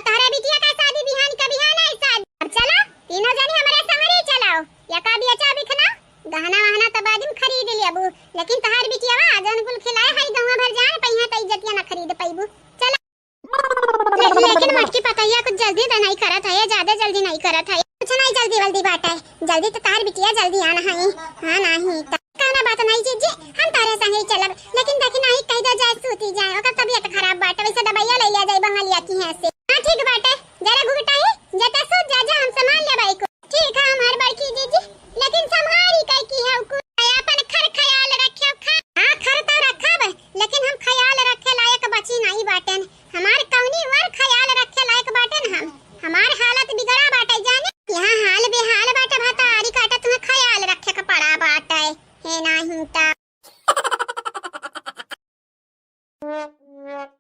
लेकिन मोटकी पतोहिया कुछ जल्दी तो नहीं करत है, ये ज्यादा जल्दी नहीं करत है। कुछ नहीं जल्दी वल्दी बाटे, जल्दी तो तार बिटिया जल्दी आना है। हाँ नहीं तो कहना बात नहीं जीजी, हम तारे संगे ही चलब, लेकिन देखी नहीं कह दे जाए सूती जाए, ओकर तबीयत खराब बाटे, वैसे दवाइया ले लिया जाए बंगलिया की है से। हाँ ठीक बाटे, जरा घुघटा ही जता सूत जा, जा हम सामान ले बाई को। ठीक है हमार बड़की जीजी, लेकिन संभारी कह की है को अपन खर ख्याल रखे खा। हाँ खर तो रखब, लेकिन हम ख्याल रखे लायक बची नहीं बाटेन। हमार कौनी वर ख्याल रखे लायक बाटेन हम। हमार हालत बिगड़ा बाटे जाने। यहाँ हाल बेहाल बाटे भतारी काटत में ख्याल रखे के पड़ा बाटे। हे नाही ता।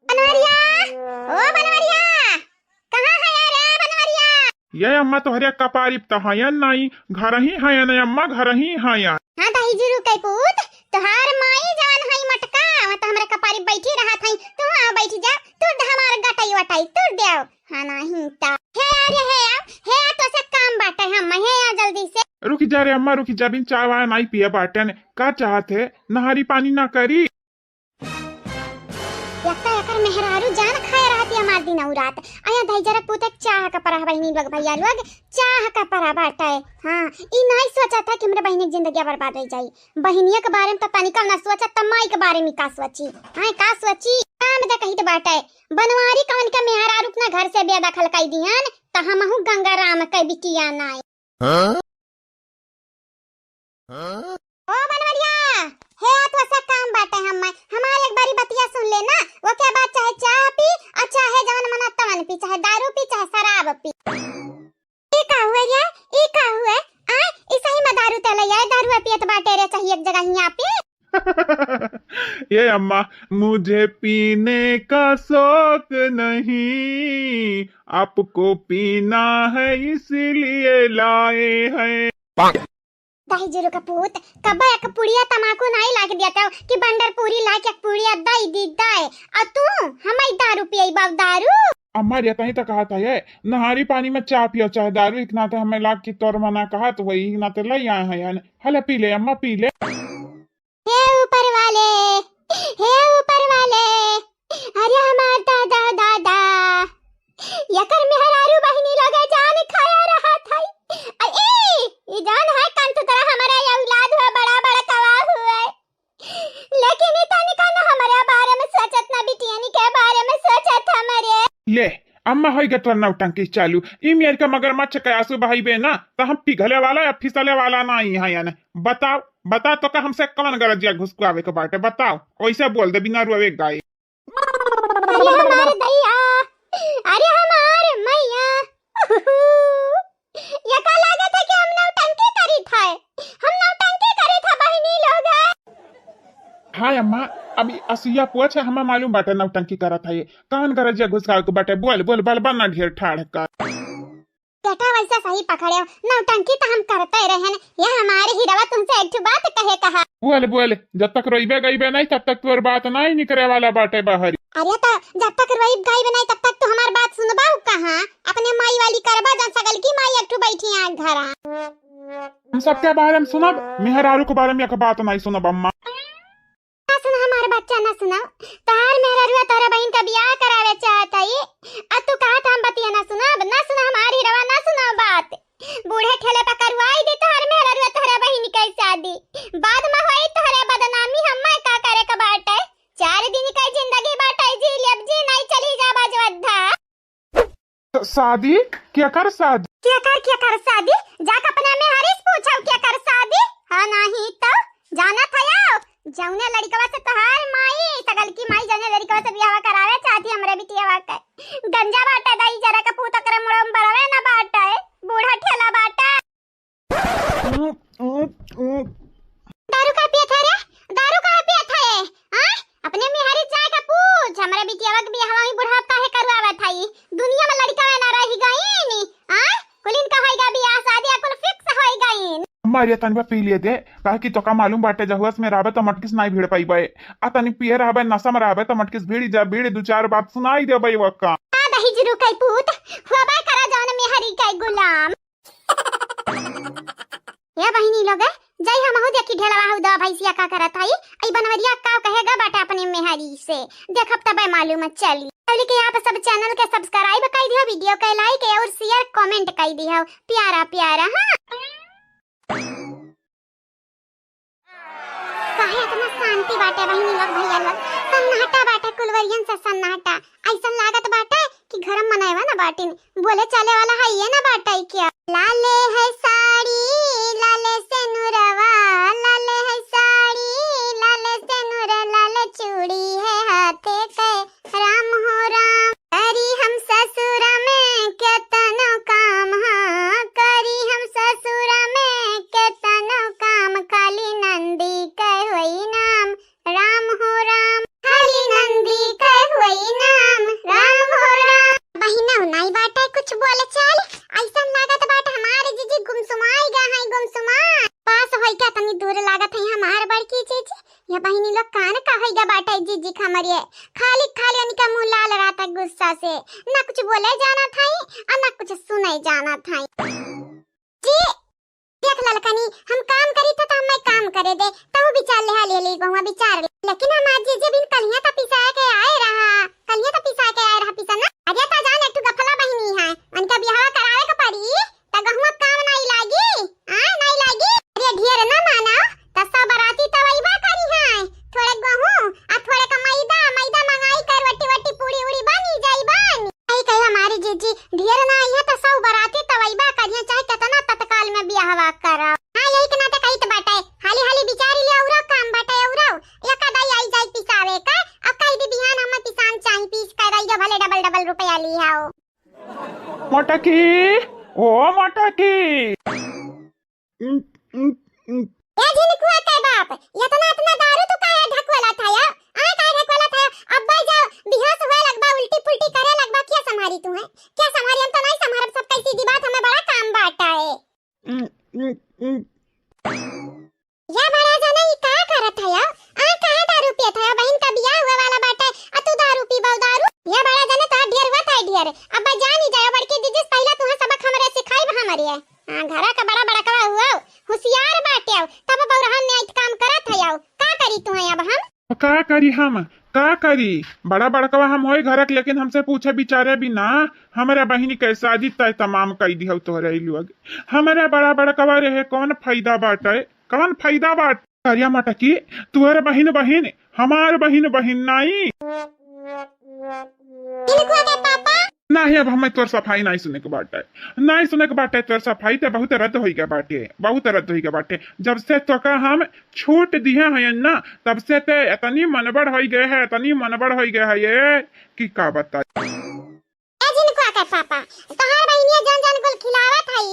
बनवरिया, ओ बनवरिया, कहाँ है रे बनवरिया? ये अम्मा तोहरे कपारी त हयन नाई, घर ही हयन अम्मा, घर ही हयन। हाँ दही जुरू के पूत, तोहार माई जान हई मटका, वहाँ तो हमरे कपारी बैठी रहत हई, तू आ बैठ जा, तू हमार गटाई वटाई तू देव। हाँ नाही ता। हे आ रे हे आ, हे आ तो से काम बाटे हम, हे आ जल्दी से। रुक जा रे अम्मा, रुक जा, बिन चाय वाय नाई पिए बाटेन। का चाहत है, नहारी पानी ना करी? एक तो एकर मेहरारू जान खाए रहती हमार दिन और रात। आया दही जरा पूते चाह का परह बहिनी लोग, भैया लोग, चाह का परह बाटे। हाँ, ई नाई सोचा था कि हमरे बहिनी के जिंदगी बर्बाद हो जाई। बहिनिया के बारे में तो तनिका ना सोचा, त माई के बारे में का सोची? हाँ, का सोची? काम दे कही तो बाटे। बनवारी कवन के मेहरारू अपना घर से बेदखल कई दिहन, त हमहू गंगा राम के बिटिया नाई। हाँ? हाँ? ओ बनवरिया, हे आ तो से काम बाटे हम, हमार एक बारी बतिया सुन ले ना, ओके बाद चाहे चाह पी, और चाहे जवन मना तवन पी, चाहे दारू पी, चाहे शराब पी। ई का हुए रे? ई का हुए? आय, ई सही में दारू तेले आए, दारू पियत बाटे रे, चाहे एक जगह हियाँ पे। ये अम्मा, मुझे पीने का शौक नहीं, आपको पीना है इसलिए लाए हैं। दही जुरू का पूत, कब्बा एक पुड़िया तमाकू नाई लाके दिया था कि बंडर पूरी लाके एक पुड़िया दई दी दई, और तू हमारी दारू पियई बाब दारू। अम्मा रे, तही तो कहा था ये, नहारी पानी में चाह पियो चाहे दारू, एक नाते हमें लाग की तोर मना कहा तो वही नाते ले आए हैं यानी। हले पी ले अम्मा, पी ले। हे ऊपर वाले, हे ऊपर वाले, अरे हमार दादा, दादा, यकर मेहरारू बहिनी लोग जान खाया रहत है। आ ई, ई जान है कंत तरह हमारा ये औलाद हुआ, बड़ा बड़ा कवा हुआ है। लेकिन ई तनिका न हमारे बारे में सोचत, ना बिटियनी के बारे में सोचत हमारे। ले, अम्मा होई गए तोर नौटंकी चालू। ई मेर का मगरमच्छ के आंसू बहाइबे ना, त हम पिघले वाला या फिसले वाला ना ही है यानी। बताओ, बता तो का हमसे कवन गरजिया घुसकावे के बाटे, बताओ। ओइसे बोल दे बिना रोवे गाए। अरे हमार दैया, अरे हमार मैया। ये का लागत है कि हम नौटंकी करी था? हम नौटंकी करी था बहिनी लोग। हाय अम्मा, अभी असुइया पोछ है, हमें मालूम बाटे नौटंकी करत है। कान गरजिया घुसकावे के बाटे, बोल, बोल, बोल, बना ढेर ठाढ़ कर। बेटा वैसे सही पकड़े हो, नौटंकी तो हम करते रहन। ये हमारे हीरवा तुमसे एक ठो बात कहे कहा। बोल, बोल, जब तक रोइबे गइबे नहीं, तब तक तोर बात नहीं निकरे वाला बाटे बाहरी। अरे तो जब तक रोइब गइबे नहीं, तब तक तू हमार बात सुनबा कहाँ? अपने माई वाली करबा, जन सगल की माई एक ठो बैठी है घर। हम सबके बारे में सुनब, मेहरारू के बारे में एक बात नहीं सुनब अम्मा। ना सुना हमार बच्चा, ना सुना। तोहार मेहररुआ तोहरा बहिन का बियाह करावे चाहत हई, आ तू कहत हम बतिया ना सुनब, ना सुना हमार हीरवा, ना सुना बात। बूढ़े ठेले पर करवाई दी तोहर मेहररुआ तोहरा बहिन के शादी, बाद में होई तोहरे बदनामी, हम्मे का करे के बाटे? चार दिन के जिंदगी बाटे, जी लेब जी, नहीं चली जाब अयोध्या। शादी? केकर शादी? केकर, केकर शादी? जाके अपना मेहरी से पूछो, केकर शादी? हाँ, नहीं तो जानत हयो, जौने लड़कवा से तोहार माई, सगल की माई, जौने लड़कवा से बियाह करावे चाहती हमरे बिटियावा के, गंजा बाटे दही जरा के पूत, ओकरे मुड़वा में बरवे न बाटे, बूढ़ा ठेला बाटे। दारू का पियत है रे? दारू का पियत है? हाँ? अपने मेहरी जाए का पूछ, हमरे बिटियावा के बियाहवा ही बुढ़ाप काहे करवावत हई? दुनिया में लड़का ना रह गईन, हाँ? कुलिन का होइगा बियाह शादी, कुल fix होई गईन। मारिया तनबा पी लिए दे, काहे कि तोका मालूम बाटे जहुआ से मेहराबे तो मटकिस नाई भिड़ पाइबे। आ तनी पिए रहबे, नशा में रहबे तो मटकिस भिड़ी जा, भिड़ी दू चार बात सुनाई देबे वक्का। आ दही जुरू कई पूत, हुआ बा करा जौन मेहरी कई गुलाम। हे बहिनी लोग, जई हमहू देखी ढेलवा हऊ दवा भैंसिया का करत हई, ई बनवरिया का कहेगा बाटे अपने मेहरी से, देखब तबे मालूम चली। अउली के आप सब channel के subscribe कई दियो, video के like और share comment कई दियो, प्यारा प्यारा। हाँ, काहे इतना शांति बाटे बहिनी लोग, भैया लोग? सन्नाटा बाटे, कुलवरियन से सन्नाटा। ऐसन लागत बाटे कि घर में मनैवा ना बाटिन, बोले चाले वाला है ये ना बाटे क्या? लाले है साड़ी, लाले सेनुरवा, लाले है साड़ी, लाले सेनुर, लाले चूड़ी है हाथे के, राम हो राम। करी हम ससुर में केतनो काम, हाँ, करी हम ससुर में केतनो काम, खाली नंदी के होई नाम, राम हो राम। खाली नंदी के होई नाम, राम हो राम। बहिनौ नाई बाटे कुछ बोले चाल, ऐसन लागत बाटे हमारे जीजी गुमसुमाई गा है, गुमसुमा। पास होई का तनी दूर लागत है हमार बड़की जीजी। ये बहिनी लोग कान का होई गा बाटे जीजी खमरिए, खाली खाली उनका मुँह लाल रहता गुस्सा से, ना कुछ बोले जाना था और ना कुछ सुने जाना था। जी, देख ललकनी, हम काम करी थे तो हमें काम करे दे, तहु विचार ले, हाली हाली बहुआ विचार ले। लेकिन हमार जीजी बिन कलिया तो पिसा के आए रहा, कलिया तो पिसा के आए रहा, पिसा ना। अरे तो जान, एक ठो गफला बहिनी है, उनका बियाह करावे के पड़ी, त गहुआ काम नाई लागी, आ, नाई लागी। अरे ढेर ना माना, त सब बराती तवैबा करी है, थोड़े गहूँ, आ थोड़े का मैदा, मैदा मंगाई कर, वट्टी वट्टी पूड़ी उड़ी बनी जाई बनी। आई कहे हमारी जीजी, ढेर ना आई है त सब बराती तवैबा करिए, चाहे कितना तत्काल में बियाहवा करो। हाँ, यही के नाते कहित बाटे, हाली हाली विचारी ले, औरो काम बाटे, औरो। एक दाई आई जाई पिसावे का, अब कही दी बिहान हमें पिसान चाही, पीस कर आई जो भले डबल डबल रुपया ली आओ। मटकी, ओ मटकी। उम, उम, उम। ए झिनकुआ के बाप, इतना, इतना दारू तू काहे ढकवला था या? आ काहे ढकवला था या? अब्बा जब बेहोश होए लगबा, उल्टी पुल्टी करे लगबा, क्या संभारी तू है? क्या संभारी? हम तो नहीं संभारब, सब कैसी दी बात, हमें बड़ा काम बाटा है। उम, उम, उम। या बड़ा जाना, ई का करत है या? आ काहे दारू पियत है? बहिन का बियाह हुए वाला बाटे, आ तू दारू पीबो दारू? या बड़ा जाना, तो ढेर हुआ था ढेर। अब्बा जानी जाओ, बड़की दीदी से पहले तुहे सबक हमरे सिखाइब हमरे। हाँ, घरा का बड़ा बड़कवा हुआ, होशियार बाटे, तब बौरहन में आइत काम करत है। का करी तुहे अब हम? का करी हम? का करी? बड़ा बड़कवा हम होई घरक, लेकिन हमसे पूछे विचारे बिना हमरे बहिनी के शादी तय तमाम कई दिहौ तोहरे लोग। हमरे बड़ा बड़कवा रहे कौन फायदा बाटे? कौन फायदा बाटे? करिया मटकी, तोहरे बहिन बहिन, हमार बहिन बहिन नाई। झिनकुआ के पापा। नाही, अब हमें तोर सफाई नाही सुने के बाटे, नाही सुने के बाटे तोर सफाई। ते बहुत रद्द होई गए बाटे, बहुत रद्द होई गए बाटे। जब से तोका हम छूट दिहे हैं ना, तब से ते इतनी मनबड़ होई गए है, इतनी मनबड़ होई गए है ये कि का बताई। ए झिनकुआ के पापा, तोहार बहिनिया जौन जौन गुल खिलावत हई,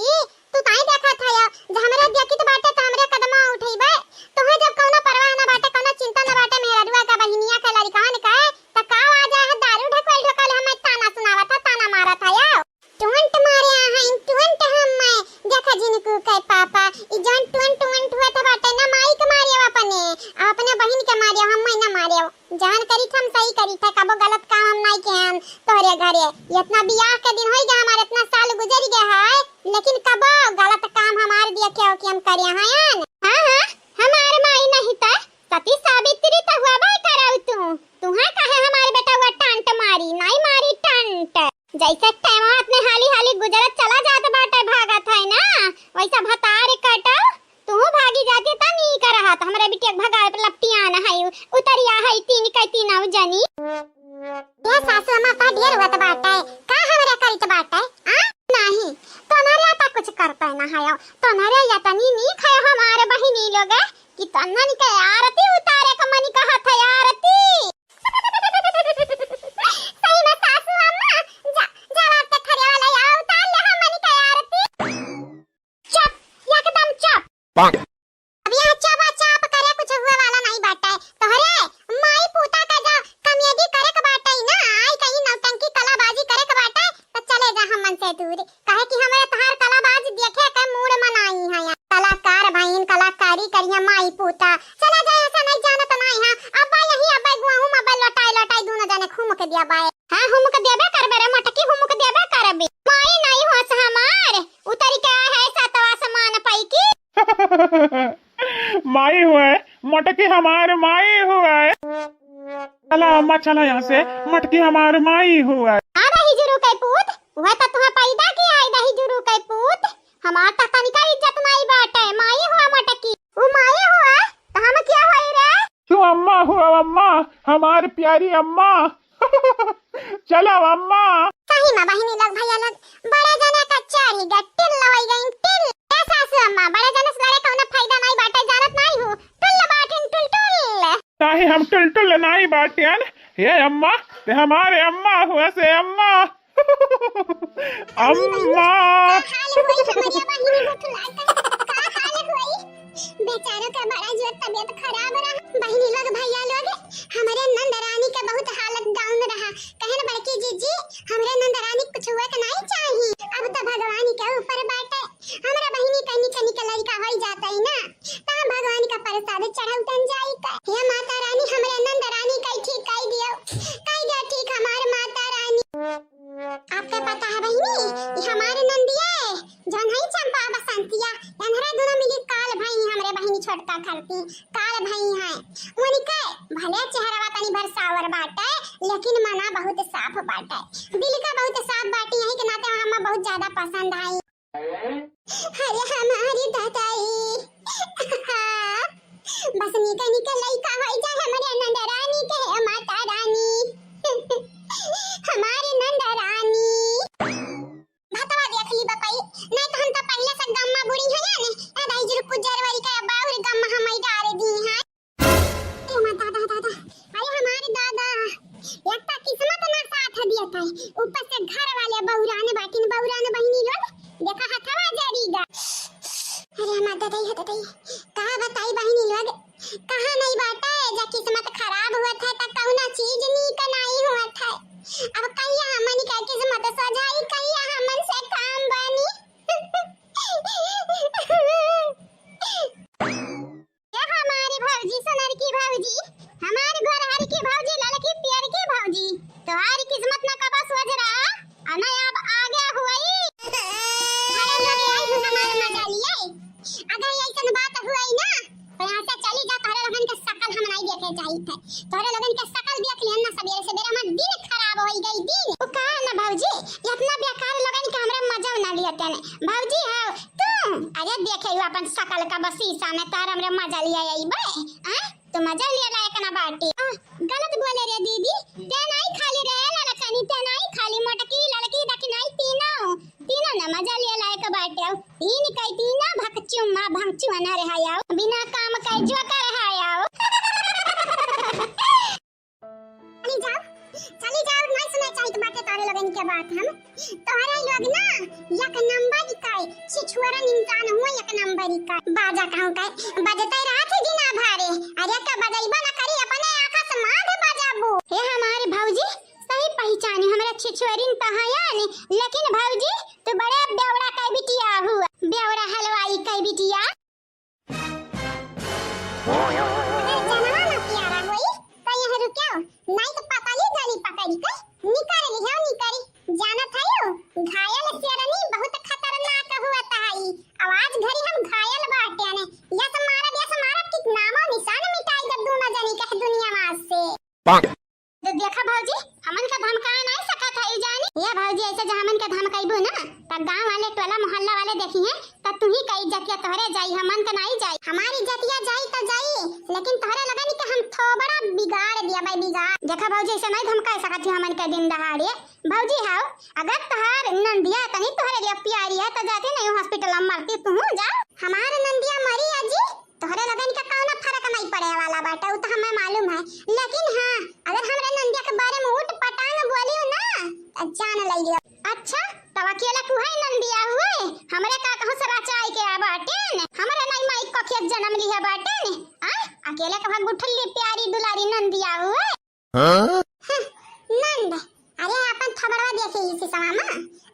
तू ताई देखत हया, जे हमरे देखित बाटे त हमरे कदमा उठइबे। तोहे जब कौनो परवाह ना बाटे, कौनो चिंता ना बाटे, मेहररुआ का बहिनिया का लड़िकहन का, त का आ जाए है दारू ढकल ढकल हमें ताना सुनावत है, ताना मारत हया। टुंट मारे हैं, टुंट हमें। देखा झिनकू के पापा, ई जौन टुंट टुंट हुआ था बाटे ना, माई के मारे अपने, अपने बहिन के मारे, हमें ना मारे। जौन करी हम सही करी थे, कबो गलत काम हम नाई किहे हन तोहरे घरे। इतना बियाह के दिन होई गए हमारे, इतना साल गुजर गए है, लेकिन कबो गलत काम हमार देखे हो कि हम करे हन। हाँ, हाँ, हमार माई नहीं त सती सावित्री त हुआ बाई करौ तू। तुहा काहे हमार बेटा हुआ टंट मारी, नाई मारी टंट। जैसे टाइम अपने हाली हाली गुजरत चला जात बाटे, भागत है ना, वैसा भतार कटौ। तू भागी जाती त नीक रहत, हमरे बिटिया के भगावे पे लपटियान है, उतरिया है तीन के तीनौ जनी। ये सासू अम्मा का ढेर होत बाटे, का हमरे करित बाटे? आ? नहीं, तोहरे आता कुछ करते ना है, तोहरे या तनी नीक है हमारे बहिनी लोग कि तन्नन के आरती उतारे का मन कहत है, आरती। सही में सासू अम्मा, जा, जा, आपके थरिया वाला या उतार ले हमनी के आरती। चुप, एकदम चुप। पाक। अब यहाँ चबा चाप करे कुछ हुए वाला नहीं बाटे। तोहरे माई पूता का जा कमेडी करे के बाटे ना, आई कहीं नौटंकी कलाबाजी करे के बाटे, तो चले जा हमन से दूर। काहे कि हमरे तोहार कलाबाज देखे के मूड में नाई है। कलाकार बहिन कलाकारी करिया माई पूता। चला जा, ऐसा नहीं जानत नाई है। अब्बा यही अब्बा गुआ हुम अब्बा लौटाई लौटाई दोनों जने घूम के दिया बाए। हाँ, हुमुक देबे करबे रे मोटकी, हुमुक देबे करबे। माई नाई होस हमार, उतरी के आए है सतवा समान पाई की। माई हुए, मोटकी हमार माई हुए। चला अम्मा, चला यहाँ से, मोटकी हमार माई हुए। आ रही जुरू के पूत, वह तो तुहा पैदा किया है रही जुरू के पूत। हमार तो तनिका इज्जत नाई बाटे, माई हुआ मोटकी। उ माई हुआ, तो हम क्या होई रे? तू अम्मा हुआ अम्मा, हमार प्यारी अम्मा। चला अम्मा। सही में बहिनी लोग, भैया लोग, बड़े जने का चारी गा टिल होई गई, टिल। ए सासू अम्मा, बड़े जने से लड़े कौनो फायदा नाई बाटे, जानत नाई हूँ। टुल बाटिन, टुल टुल। काहे हम टुल टुल नाई बाटिन? हे अम्मा, ते हमारे अम्मा हुआ से अम्मा। अम्मा। का हाल होई हमरे बहिनी बुतुला का? का हाल होई? बेचारों का बड़ा जोर तबीयत खराब रहा। बहिनी लोग, भैया लोग, हमरे नंद रानी के बहुत हालत down रहा। कहन बड़की जीजी, हमरे नंद रानी कुछ हुए के नाई चाही। अब तो भगवान के ऊपर बाटे। हमरा बहिनी के निके निके लइका होई जाता है ना, त हम भगवान का प्रसाद चढ़ाउतन जाई का। हे माता रानी, हमरे नंद रानी के ठीक कई दियो, कई दियो ठीक हमार माता रानी। आपके पता है बहिनी, ये हमारे नंदिया है, जौन है चंपा बसंतिया, एनहरे दोनों मिली काल भई हमरे बहिनी छोटका खरती, काल भई है। उनके भले चेहरवा तनी भर सावर बाटे, लेकिन मना बहुत साफ बाटे, दिल का बहुत साफ बाटे, यही के नाते हम बहुत ज्यादा पसंद आई। अरे हमारी दादाई, बस निका निका लइका होई जाए हमरे नंद रानी के, हे माता रानी, हमारी नंद रानी। भतवा देख ली बपई, नहीं तो हम तो पहले से गम्मा बुड़ी है ना, ए दाई जुर कुजर वरी के बाउर गम्मा हमई डार दी है। ए माँ, दादा, दादा, अरे हमारे दादा, एक तो किस्मत ना साथ दिया था, ऊपर से घर वाले बौरान बाटिन, बौरान बहिनी लोग, देखा हथवा जरी गा। अरे हमार दादा, ये दादा, का बताई बहिनी लोग, कहाँ नहीं बाटे, जा किस्मत खराब हुआ था, त कौनो चीज नीक नहीं हुआ था। अब कहिया हमन के किस्मत सजाई, कहिया हमन से काम बनी। ए हमारी भौजी, सोनर की भौजी, हमारी गोरहर की भौजी, ललकी पियर की भौजी, तोहारी किस्मत ना कबा सोच रहा, आ ना अब आगे हुई। अरे लोग, आई हूँ हमारे मजा लिए। अगर ऐसन बात हुई ना, तो यहाँ से चली जा, तोहरे लोगन के शकल हम नहीं देखे चाहिए थे। तोहरे लोगन के शकल देख लिहन ना, सबेरे सबेरे हमार दिन खराब होई गई, दिन। वो कहा ना भौजी, ये इतना बेकार लोगन के हमरे मजा ना लिया तेने। भौजी हो तू, अरे देखे हो अपन शकल का बस शीशा में, तार हमरे मजा लिया आई बे, आ? तो मजा लिया लायक ना बाटी। आ, गलत बोले रे दीदी, ते नाई खाली रहे ललकनी, ते नाई खाली मोटकी, ललकी, दखिनाई, तीनों, तीनों ना मजा लिया लायक बाटे। तीन कई तीनों भकचू माँ भकचू ना रहायाओ, बिना काम के जो कर रहायाओ। चली जाओ, चली जाओ, नहीं सुना चाहित बाटे तोहरे लोगन के बात हम। तोहरे लोग ना एक नंबर का छिछुअरन इंसान हुआ, एक नंबर का। बाजा कहूँ का बजते रहा थे दिना भरे, अरे का बजैबा ना करी, अपने आँखा से माध बजाबू। हे हमारे भौजी, सही पहचानी हमरा छिछुअरिन तहायान, लेकिन भौजी तू बड़े बेवड़ा का बिटिया हुआ, बेवड़ा हलवाई का बिटिया। अगर जनवा ना प्यारा होई, तो यहाँ रुक्यो, नाई तो पकड़ी गली पकड़ी के निकाल लिहो, निकाली। जानत हयो, घायल शेरनी बहुत खतरनाक हुआ तहाई। आवाज घरी हम घायल बाटे ने, यस मारब, यस मारब कि नामो निशान मिटाई देब दोनों जनी के दुनिया में से। तो देखा भौजी, हमन का धमकाए नाई सकत है ई जानी। ये भौजी, ऐसे जे हमन का धमकाइबू ना, त गाँव वाले, टोला मोहल्ला वाले देखिहैं, त तुही का इज्जतिया तोहरे जाई, हमन का नाई जाई। हमारी इज्जतिया जाई त जाई, लेकिन तोहरे लगन के हम थोबड़ा बिगाड़ दिया भाई, बिगाड़। देखा भौजी, ऐसे नाई धमकाए सकत ही हमन के दिन दहाड़े। भौजी हाउ, अगर तोहार नंदिया तनी तोहरे लिए प्यारी है, त जाती नहीं hospital में मरती, तू जा। हमार नंदिया मरी अजी, तोहरे लोगन के कौनो फर्क नहीं पड़े वाला बाटे, उ तो हमें मालूम है। लेकिन हाँ, अगर हमरे नंदिया के बारे में ऊट पटांग बोलियो ना, तो जान ले लियो। अच्छा, तब अकेले कुहे नंदिया हुए? हमरे का कहूँ से रचाई के आ बाटे न? हमरे नहीं माई को खेत जन्म लिया बाटे न? आ? अकेले के भाग उठली प्यारी दुलारी नंदिया हुए? हाँ? हं, नंद, अरे अपन थोबड़वा देखे ही शीशवा में।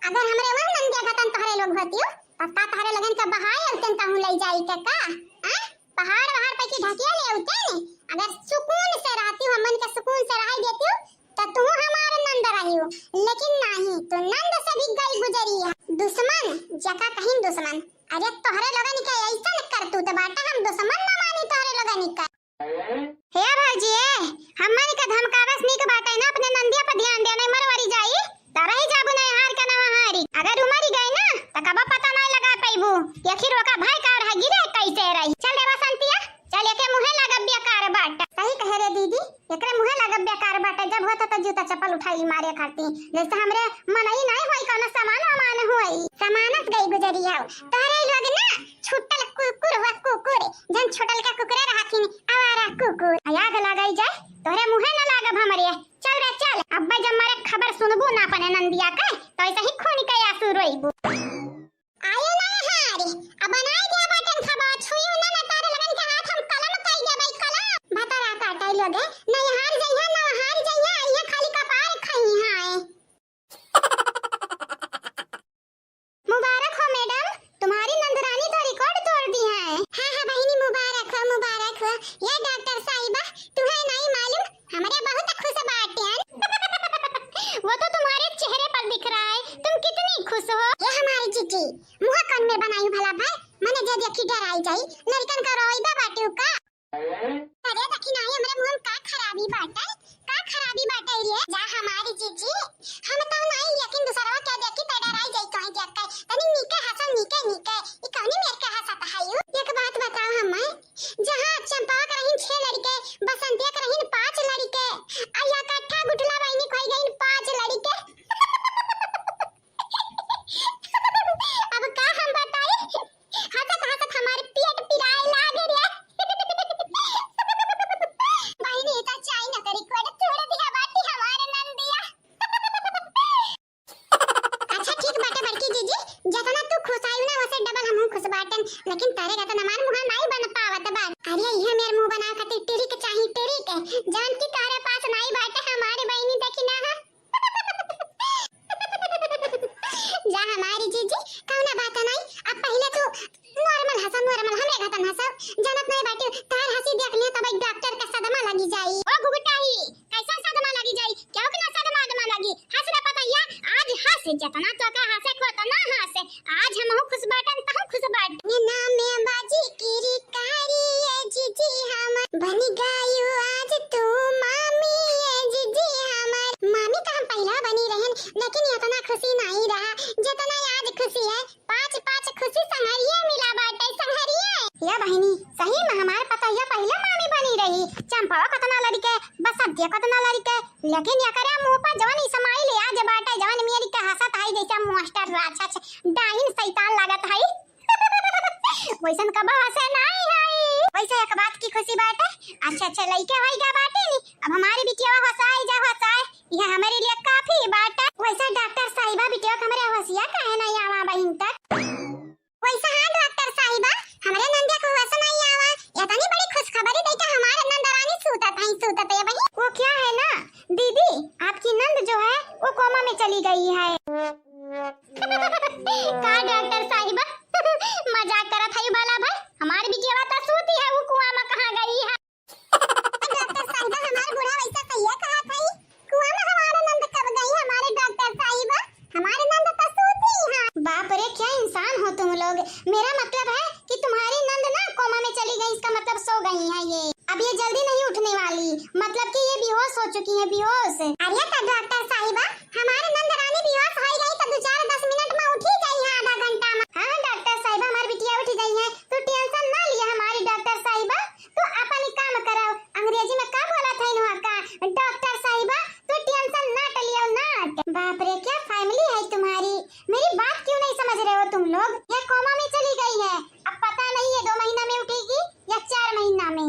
अगर हमरे वह नंदिया खतन तोहरे लोग होतियो, तब का तोहरे लोगन के बहाए अउतन तहूँ लई जाई के का? आ? पहाड़ वहाड़ पे की ढकिया ले अउतन? अगर सुकून से रहतियो, हमन के सुकून से रहाई देतियो, त तू हमार नंद रहियो। लेकिन नाही, तू नंद से भी गई गुजरी है। दुश्मन, जका कहीं दुश्मन। अरे तोहरे लोगन के ऐसन करतूत बाटे, हम दुश्मन न मानी तोहरे लोगन के। हे भौजी, ए, हमन के धमकावस नीक बाटे ना, अपने नंदिया पर ध्यान दे, नहीं मरवरी जाई, त रही जाबू नहीं हार के नवहारी। अगर उमरी गई ना, त कबो पता नहीं लगा पैबू, आखिर ओका भाई का और हगी रे कैसे रही। चल रे बसंतिया, चल, एके मुँहे लागब बेकार बाटे। सही कहे रे दीदी, एकरे मुँहे लागब बेकार बाटे, जब होत त जूता चप्पल उठाई मारे खाती, जैसे हमरे मनई नहीं होई, कौनो सामान वामान होई। सामानस गई गुजरिया, तोहरे लोग ना छुटल कुकुर हुआ कुकुर, जन छुटल के कुकुरे रहथिन, आवारा कुकुर। आ आग लगाई जाए, तोहरे मुँहे न लागब हमरे। चल रे चल, अब्बे जब मारे खबर सुनबू ना अपने नंदिया के, तो ऐसे ही खून के आंसू रोइबू। आयो ना हारी, अब बनाए दिया बटन खबा, छुई ना ना तारे लगन के हाथ हम कलम कई देबै कलम। भतरा काटै लोगे, नहीं हार जइहा, ना हार जइहा, ये खाली कपार खई हाय। मुबारक हो मैडम, तुम्हारी नंदरानी तो रिकॉर्ड तोड़ दी है। हाँ, हाँ बहिनी, मुबारक हो, मुबारक हो। ये डॉक्टर साहिबा, तुम्हें नहीं मालूम, हमरे बहुत खुश बाटेन। वो तो तुम्हारे चेहरे पर दिख रहा है, तुम कितनी खुश हो। ये हमारी जीजी, मुँह कौन में बनाई भला भाई, मने जे देखी डराई जाई, लड़कन का रोइबा बाटे का? अरे देखी नाही, हमरे मुँह में का खराबी बाटे, का खराबी बाटे रे? जा हमारी जीजी, हम तो नाही, लेकिन दूसरवा क्या देखी त डराई जाई कहीं देख के। तनी नीके हंसो, नीके, नीके। ई कौनी मेर के हंसत है यू? एक बात बताओ हमें, जहाँ चंपा के रहीन छह लड़के, बसंतिया के रहीन पाँच लड़के, आ या कट्ठा गुठला बहिनी खोई गईन पाँच लड़के। अब का हम बताई, हंसत हंसत हमार पेट पिराए लागे रे। बहिनी, ई त चाही ना करी, कोड छोड़ दिया बाटी हमारे नंदिया। अच्छा ठीक बाटे बड़की जीजी, जितना तू खुश आयु ना, वैसे डबल हमहू खुश बाटन, लेकिन तारे का तो हमार मुँह नाई बन पावत बा। अरे इहे मेर मुँह बना खातिर टिरिक चाही, टिरिक, जवन की तारे पास नाई बाटे हमारे बहिनी, देखी ना हा। जा हमारी जीजी, कौनो बात नहीं। अब पहले तू नॉर्मल हंसा, नॉर्मल हमरे घतन हंसा। जानत नहीं बाटी, तार हंसी देख लिया तब एक डॉक्टर का सदमा लगी जाई। ओ घुघुटाही, कैसा सदमा लगी जाई? क्यों के ना सदमा आदमा लगी? हंस रे पतैया, आज हंस, जितना तो का हंसे को तना हंस। आज हमहू खुश बाटन, तहू खुश बाट। ये नाम में बाजी किरी कारी, ये जीजी हमर बन गयू आज तू मामी, ये जीजी हमर। मामी तो हम पहला बनी रहन, लेकिन इतना खुशी नहीं रहा जितना आज खुशी है। पाँच पाँच खुशी संघरिये मिला बाटे, संघरिये। या बहिनी, सही में हमार पतोहिया पहले मामी बनी रही। चंपवा कतना लड़के, बसंतिया कतना लड़के, लेकिन एकरे मुंह पर जवन ई समाइल आज बाटे, जवन मेरी के हंसत है जैसे मास्टर राक्षस डाइन शैतान लागत है। वैसन कबो हंसे नाई है। वैसे एक बात की खुशी बाटे, अच्छा अच्छा लइके होई गा बाटे नी, अब हमारी बिटिया होसाई जा होसाई, यह हमारे लिए काफी बाटे। वैसे डॉक्टर साहिबा बिटिया के हमरे होसिया काहे नहीं आवा बहिन तक? वैसे हाँ डॉक्टर साहिबा, हमरे नंदिया को होश नहीं आवा, इतनी बड़ी खुशखबरी देके हमारे नंदरानी सूतत है, सूतत है बहिन। वो क्या है ना दीदी, आपकी नंद जो है वो कोमा में चली गई है। का डॉक्टर साहिबा, मजाक करत है भला भाई? हमार बिटिया तो सूती है, वो कुआं में कहाँ गई है? डॉक्टर साहिबा, हमार बूढ़ा वैसा सही है कहा था, कुआं में हमारे नंद कब गई हमारे डॉक्टर साहिबा? हमारे नंद तो सूती है। बाप रे, क्या इंसान हो तुम लोग। मेरा मतलब है कि तुम्हारी नंद ना कोमा में चली गई, इसका मतलब सो गई है ये। अब ये जल्दी नहीं उठने वाली, मतलब कि ये बेहोश हो चुकी है, बेहोश। अरे तो डॉक्टर साहिबा, हमारे नंद रानी बेहोश हो गई तो दो चार दस मिनट में उठी जाई है, आधा घंटा में। हाँ हाँ डॉक्टर साहिबा, हमारी बिटिया उठी गई है, तू टेंशन ना लिया हमारी डॉक्टर साहिबा, तू अपन काम कराओ। अंग्रेजी में का बोला था इन्हों का? डॉक्टर साहिबा, तू टेंशन ना लियो ना। बाप रे, क्या फैमिली है तुम्हारी। मेरी बात क्यों नहीं समझ रहे हो तुम लोग? ये कोमा में चली गई है, अब पता नहीं ये दो महीना में उठेगी या चार महीना में।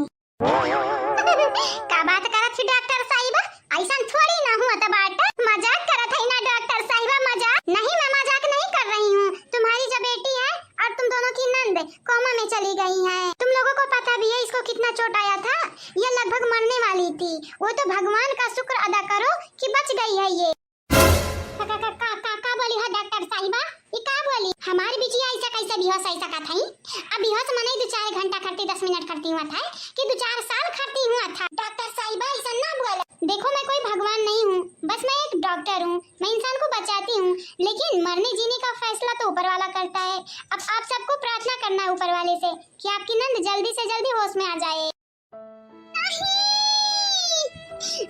का बात करत ही डॉक्टर साहिबा? ऐसन थोड़ी ना हुआ त बाटे। मजाक करत है ना डॉक्टर साहिबा, मजाक नहीं, मैं मजाक नहीं कर रही हूँ। तुम्हारी जो बेटी है और तुम दोनों की नंद कोमा में चली गई है। तुम लोगों को पता भी है इसको कितना चोट आया था? ये लगभग मरने वाली थी। वो तो भगवान का शुक्र अदा करो कि बच गई है ये। का, का, का, का, का, का बोली हो डॉक्टर साहिबा? ई का बोली? हमार बिटिया ऐसा कैसे बेहोश हो सकत है? अब बेहोश मनई दो चार घंटा करती, दस मिनट करती हुआ था कि दो चार साल करती हुआ था। डॉक्टर साहिबा ऐसा ना बोला। देखो मैं कोई भगवान नहीं हूँ, बस मैं एक डॉक्टर हूँ, मैं इंसान को बचाती हूँ, लेकिन लेकिन मरने जीने का फैसला तो ऊपर वाला करता है। अब आप सबको प्रार्थना करना है ऊपर वाले से कि आपकी नंद जल्दी से जल्दी होश में आ जाए।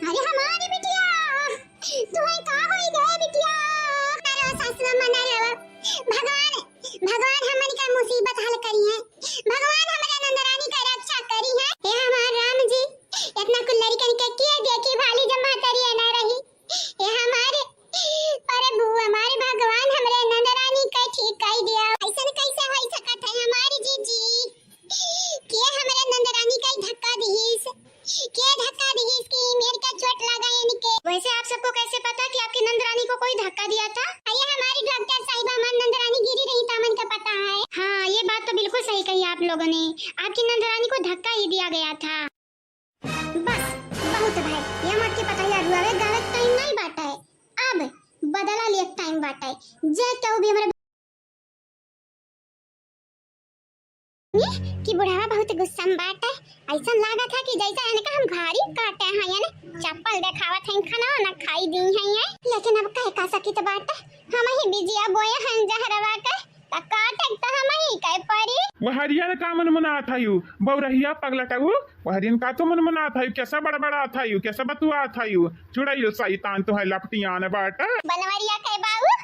अरे हमारी बिटिया, तुम्हें का होई गए बिटिया? अरे सासु अम्मा ना रो, भगवान, भगवान हमन का मुसीबत हल करी है, भगवान हमरे नंदरानी का रक्षा करी है। हे हमार राम जी, इतना कुल लड़कन के किए देखी भाली जब महतरिया ना रही। हे हमारे प्रभु, हमारे भगवान, हमरे नंदरानी का ठीक कर दिया। ऐसन कैसे हो सकत है हमारी जीजी? के हमरे नंदरानी का धक्का दिहिस? के धक्का दिहिस कि मेर का चोट लगा इनके? वैसे आप सबको कैसे पता कि आपकी नंदरानी को कोई धक्का दिया था? अरे हमारी डॉक्टर साहिबा, हमारी नंदरानी गिरी रही था, मन का पता है। हाँ, ये बात तो बिल्कुल सही कही आप लोगों ने, आपकी नंदरानी को धक्का ही दिया गया था। बस, बहुत भाई, ये मत के पता यार, रुआवे गावे टाइम नहीं बाटा है, अब बदला लिए टाइम बाटा है। जे केहू भी हमरे कि बुढ़ावा बहुत गुस्सा में बाटे। ऐसा लागत है कि जैसे इनका हम घारी काटे हैं, यानी चप्पल देखावत हैं, खाना ना खाई दी हैं ये। लेकिन अब कह का सकित बाटे, हम ही बिजिया बोए हैं जहरवा के, त काटे त हम ही कह परी। वहरियन का मन मनात हयू, बौरहिया पगलटऊ, वहरियन का तो मन मनात हयू, कैसा बड़बड़ात हयू, कैसा बतुआत हयू, चुड़ैल शैतान तो है लपटियान बाटे। बनवरिया कह बाऊ,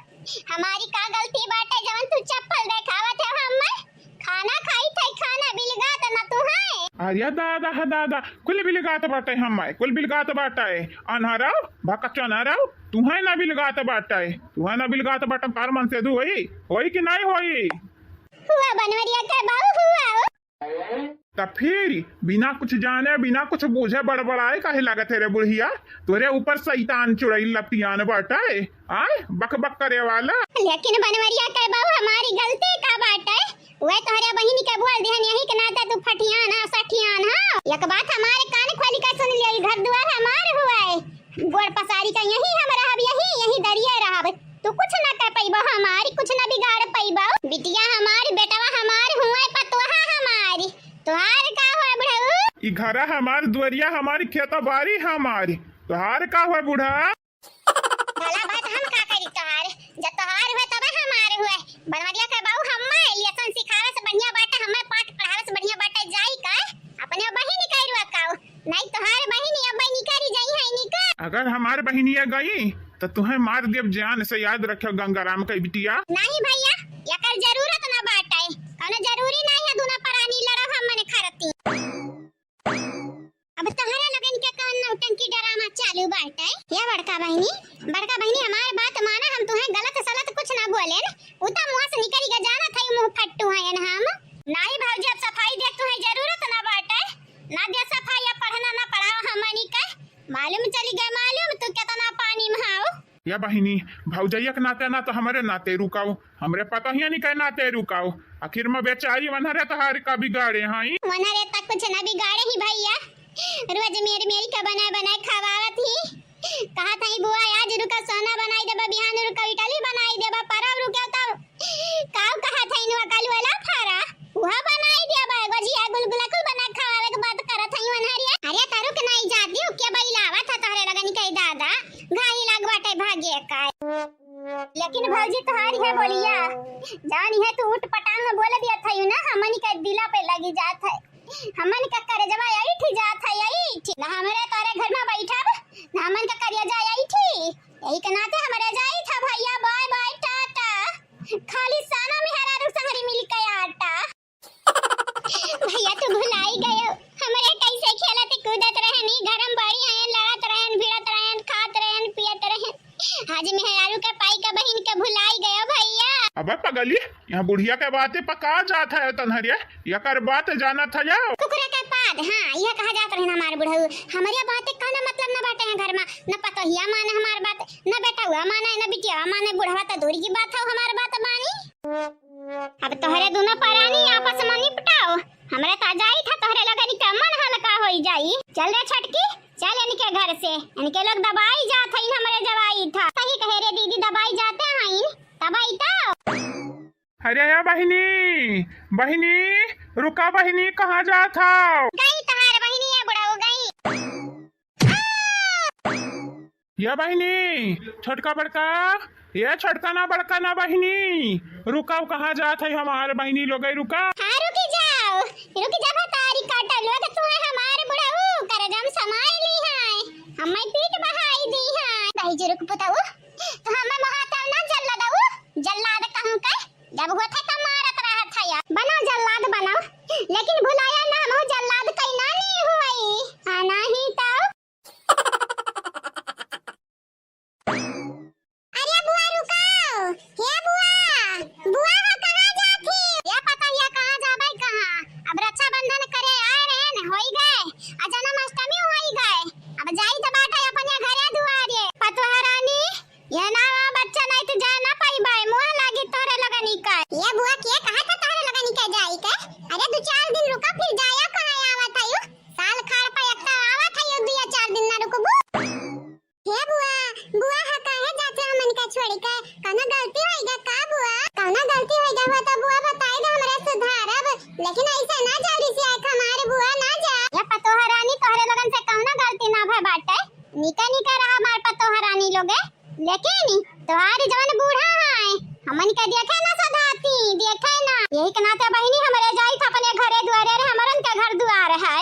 हमारी का गलती बाटे जवन तू चप्पल देखावत है हमें? खाना खाई थे, खाना बिलगात ना तू है। अरे दादा, हा दादा, कुल बिलगात बाटे हमें, कुल बिलगात बाटे। अनहरऊ, भकचनहरऊ, तुहे ना बिलगात बाटे, तुहे ना बिलगात बाटे, तार मन से दू होई, होई कि नहीं होई? हुआ बनवरिया के बाऊ हुआ हो। त फिर बिना कुछ जाने, बिना कुछ बूझे बड़बड़ाए काहे लागत है रे बुढ़िया? तोरे ऊपर शैतान चुड़ैल लपटियान बाटे, आय बक बक करे वाला। लेकिन बनवरिया के बाऊ हमारी गलती का बाटे? वह तोहरे बहिनी के बोल दिहन, यही के नाते तू फटियान, हाँ, सठियान, हाँ। एक बात हमारे कान खोली के सुन लिया, ई घर दुआर हमार हुआ है, गोड़ पसारी का यही हम रहब, यही, यही दरिये रहब। तू कुछ ना कर पइबो हमारी, कुछ ना बिगाड़ पइबो। बिटिया हमारी, बेटवा हमार हुए, पतोहा हमारी, तोहार का हुआ बुढ़ऊ? ई घरा हमार, दुआरिया हमारी, खेता बारी हमारी, तोहार का हुआ बूढ़ा? भला बात हम का करी तोहार? जब तोहार हुए तबे हमार हुए। बनवरिया के बाऊ हम्मे लेसन सिखावे से बढ़िया बाटे, हम्मे पाठ पढ़ावे से बढ़िया बाटे, जाई का अपने बहिनी के रुआ काऊ, नहीं तोहार बहिनी अब निकरी जाई है निका। अगर हमार बहिनिया गई तो तुहे मार देब जान से, याद रखियो गंगाराम के बिटिया। नहीं भैया, एकर जरूरत ना बाटे, कौनो जरूरी नहीं है दोनों परानी लड़ो हम मने खरती। अब तोहरा लोगन के कौन नौटंकी ड्रामा चालू बाटे? या बड़का बहिनी, बड़का बहिनी, हमार बात माना, हम तुहे गलत सलत कुछ ना बोलेन। उ त मुंह से निकल के जानत है, मुंह फट्टू है हम। नाई भौजी, अब सफाई दे तुहे जरूरत ना बाटे, ना दे सफाई, अब पढ़ना ना पढ़ाओ हमनी के। मालूम चली गए, मालूम तू कितना पानी में हाउ। या बहिनी, भौजैया के नाते ना तो हमरे नाते रुकाओ, हमरे पतोहिया नहीं के नाते रुकाओ। आखिर में बेचारी वनहरे तोहार का बिगाड़े हई। वनहरे तक कुछ ना बिगाड़े ही भैया, रोज मेर मेरी का बनाए बनाए खवावत ही। कहत हई बुआ आज रुका सोना बनाई देबा, बिहान रुका इडली बनाई देबा, परब रुका तब काऊ कहत हई नुआ कालू वाला फारा, उहा बनाई देबा, गोजिया गुलगुला कुल बना खवावे के बात करत हई वनहरिया। अरे तरुक नहीं जाती हूँ, के बैलावत है तोहरे लगन के दादा, घाही लाग बाटे भाग्य का। लेकिन भौजी तोहारी है बोलिया, जानी है तू उठ पटांग बोल दिया था यू ना, हमनी के दिला पे लगी जात है, हमन का करजवा ऐठ जात है, ऐठ। ना हमरे तोरे घर में बैठब, ना हमन का करेजा ऐठी। यही के नाते हमरे जाई था भैया, बाय बाय टाटा। खाली साना में हरा रू संगरी मिल के आटा। भैया तू भुलाई गयो, हमरे कैसे खेलत कूदत रहनी, घर में बड़ी आयन, लड़त रहन, भिड़त रहन, खात रहन, पियत रहन। आज मेहरारू के पाई का बहिन के भुलाई गयो भैया। अबे पगली, यहाँ बुढ़िया के बातें पका जात है तनहरिया, यकर बात जानत है जाओ। कुकुरा के पाद, हाँ, यह कहा जात रहे ना हमार बुढ़ऊ। हमरे बातें कहना मतलब न बाटे है घर में, न पतोहिया माने हमार बात, न बेटउआ माने, न बिटिया माने, बुढ़वा तो दूर की बात है हमार बात मानी। अब तोहरे दोनों परानी आपस में निपटाओ, हमरे ता जाई था तोहरे लगन के मन हल्का होई जाई। चल रे छोटकी, चल इनके घर से, इनके लोग दबाई जात हईन, हमरे जवाई था। सही कहे रे दीदी, दबाई जाते हईन, दबाई तो। अरे या बहिनी, बहिनी, रुका बहिनी, कहाँ जात हौ? गई तहार बहिनी, ये बुढ़ऊ गई। या बहिनी, छोटका बड़का, ए छोटका ना बड़का ना बहिनी, रुका, कहाँ जात है हमार बहिनी लोगै, रुका। हाँ, रुकी जाओ, रुकी जा, भतारी काटा लोग, तुम्हें हमार बुढ़ऊ करजा में समाई ली है, हमें पीठ बहाई दी है। भाई जी रुक पुतऊ, तू हमें महाताव ना जल्ला दऊ, जल्लाद कहूँ के, जब होत है तब मारत रहत है। बनाओ जल्लाद बनाओ, लेकिन भुलाया ना, हम जल्लाद कहीं ना नहीं हुई, हाँ नहीं तो। अरे बुआ रुकाओ, हे बुआ, बुआ हो कहाँ जात ही? या पता या कहाँ जाबै कहाँ? अब रक्षाबंधन करे आए रहे न, होई गए, आ जन्माष्टमी होई गए, अब जाई त बाटे अपने घरे दुआरे। पतोह रानी, ये ना बच्चा नहीं तो जा ना पाइबै, मुँह लागी तोहरे लगनी का। ये बुआ के कहा था तोहरे लगनी का जाई के? अरे दो चार दिन रुका फिर जाया कहाँ आवत है यू? साल खाड़ पे एक तो आवत है यू, दो या चार दिन ना रुकबू। हे बुआ, बुआ ह काहे जात है हमन का छोड़ी के? कौनो गलती होई गा का बुआ? कौनो गलती होई गा हो तो बुआ बताई दे, हमरे सुधारब, लेकिन ऐसे ना जा रिसिया के हमारे बुआ ना जा। ये पतोह रानी तोहरे लोगन से कौनो गलती ना भय बाटे, निका निका रहा हमार पतोह रानी लोगे, लेकिन तोहारी जवन बूढ़ा है हमन के देखे ना सधाती, देखे ना, यही के नाते बहिनी हमरे जाई था अपने घरे दुआरे रे, हमरन के घर दुआर है।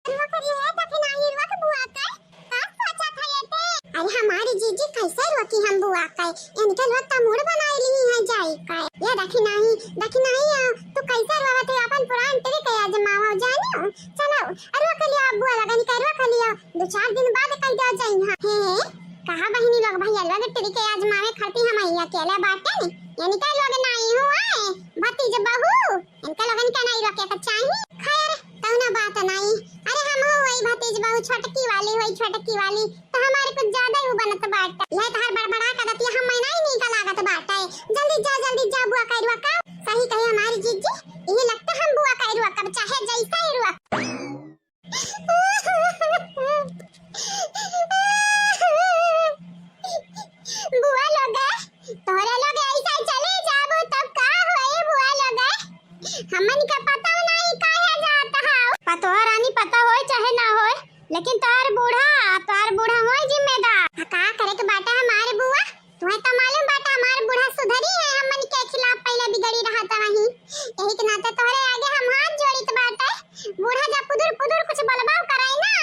रुआ करी है दखिनाही रुआ के बुआ के, का सोचा था ये ते? अरे हमारी जीजी कैसे रोकी हम बुआ के, इनके लोग तो मूड बनाई ली है जाई के। ये दखिनाही, दखिनाही आ, तू कैसे रोवत है अपन पुरान ट्रिक है आजमावा जानियो। चलो, अरुआ के लिए बुआ लगन के अरुआ के लिए दो चार दिन बाद कह दे जाई हाँ। हे, कहा बहिनी लोग भैया लोग ट्रिक है आजमावे खाती हम आई अकेले बाटे ने, इनके लोग नहीं हुआ है, भतीज बहू। इनका लोगन के नहीं रोके के चाही। खैर, कौनो बात नहीं। अरे हम हो वही भतीज बहू छोटकी वाली, वही छोटकी वाली, तो हमारे कुछ ज्यादा ही बनत बाटे। यह तोहर बड़बड़ा का दतिया हम नहीं नीक लागत बाटे। जल्दी जा, जल्दी जा, बुआ कह रुआ का। सही कहे हमारी जीजी, यही लगता हम बुआ कह रुआ कब चाहे जैसा ही रुआ। बुआ लोगे, तोहरे लोग ऐसा चले जाबो तब का होई बुआ लोगे? हमन के पता नहीं काहे जात हौ। पतोह रानी पता होय चाहे ना होय, लेकिन तोहार बूढ़ा, तोहार बूढ़ा होय जिम्मेदार। आ, का करे के बाटे हमारे बुआ? तुम्हें तो मालूम बाटे हमार बूढ़ा सुधरी है, हमन के खिलाफ पहले बिगड़ी रहत रही। यही के नाते तोहरे आगे हम हाथ जोड़ित बाटे। बूढ़ा जब पुदुर पुदुर कुछ बोलबा कराई ना,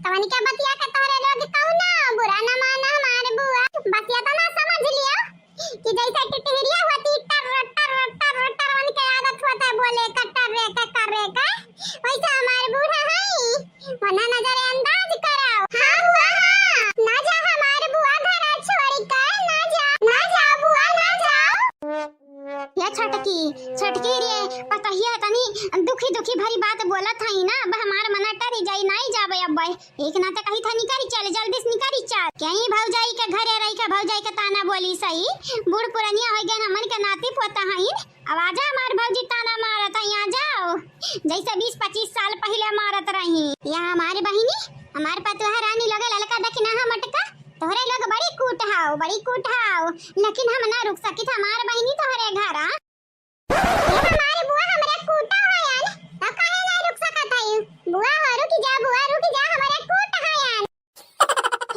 तवन के बतिया के तोहरे लोग कौनो बुरा न माना हमार बुआ। बतिया तो ना समझ लिया कि जैसे टिटहिरिया होती टर टर टर टर उनके आदत होता है बोले का टर रे का कर रे का, वैसे हमार बूढ़ा है, वरना नजरअंदाज कराओ। हाँ बुआ हाँ, ना जा हमार बुआ घर छोड़ के ना जा, ना जा बुआ ना जा। या छोटकी, छोटकी रे, पतोहिया तनी दुखी दुखी भरी बात बोलत हई ना, अब हमार मना टरी जाई, नाई जाबे अब। एक नाते कही था निकरी चल, जल्दी से निकरी चल। कहीं भौजाई के घरे रही के भौजाई के ताना बोली सही, बूढ़ पुरनिया हो गए, हमन के नाती पोता हईन। अब आजा हमार भौजी ताना मारत हई, आ जाओ, जैसे बीस पच्चीस साल पहले मारत रही। या हमारी बहिनी, हमार पतोह रानी लगे ललका दखिनाहा मटका, तोहरे लोग बड़ी कूट हाओ, बड़ी कूट हाओ, लेकिन हम ना रुक सकित, हमार बहिनी तोहरे घर आ। ए हमारे बुआ हमरे कूटा हो यार, तब काहे ना रुक सकत है? बुआ हो रुक जा, बुआ रुक जा, हमरे कूट हो यार।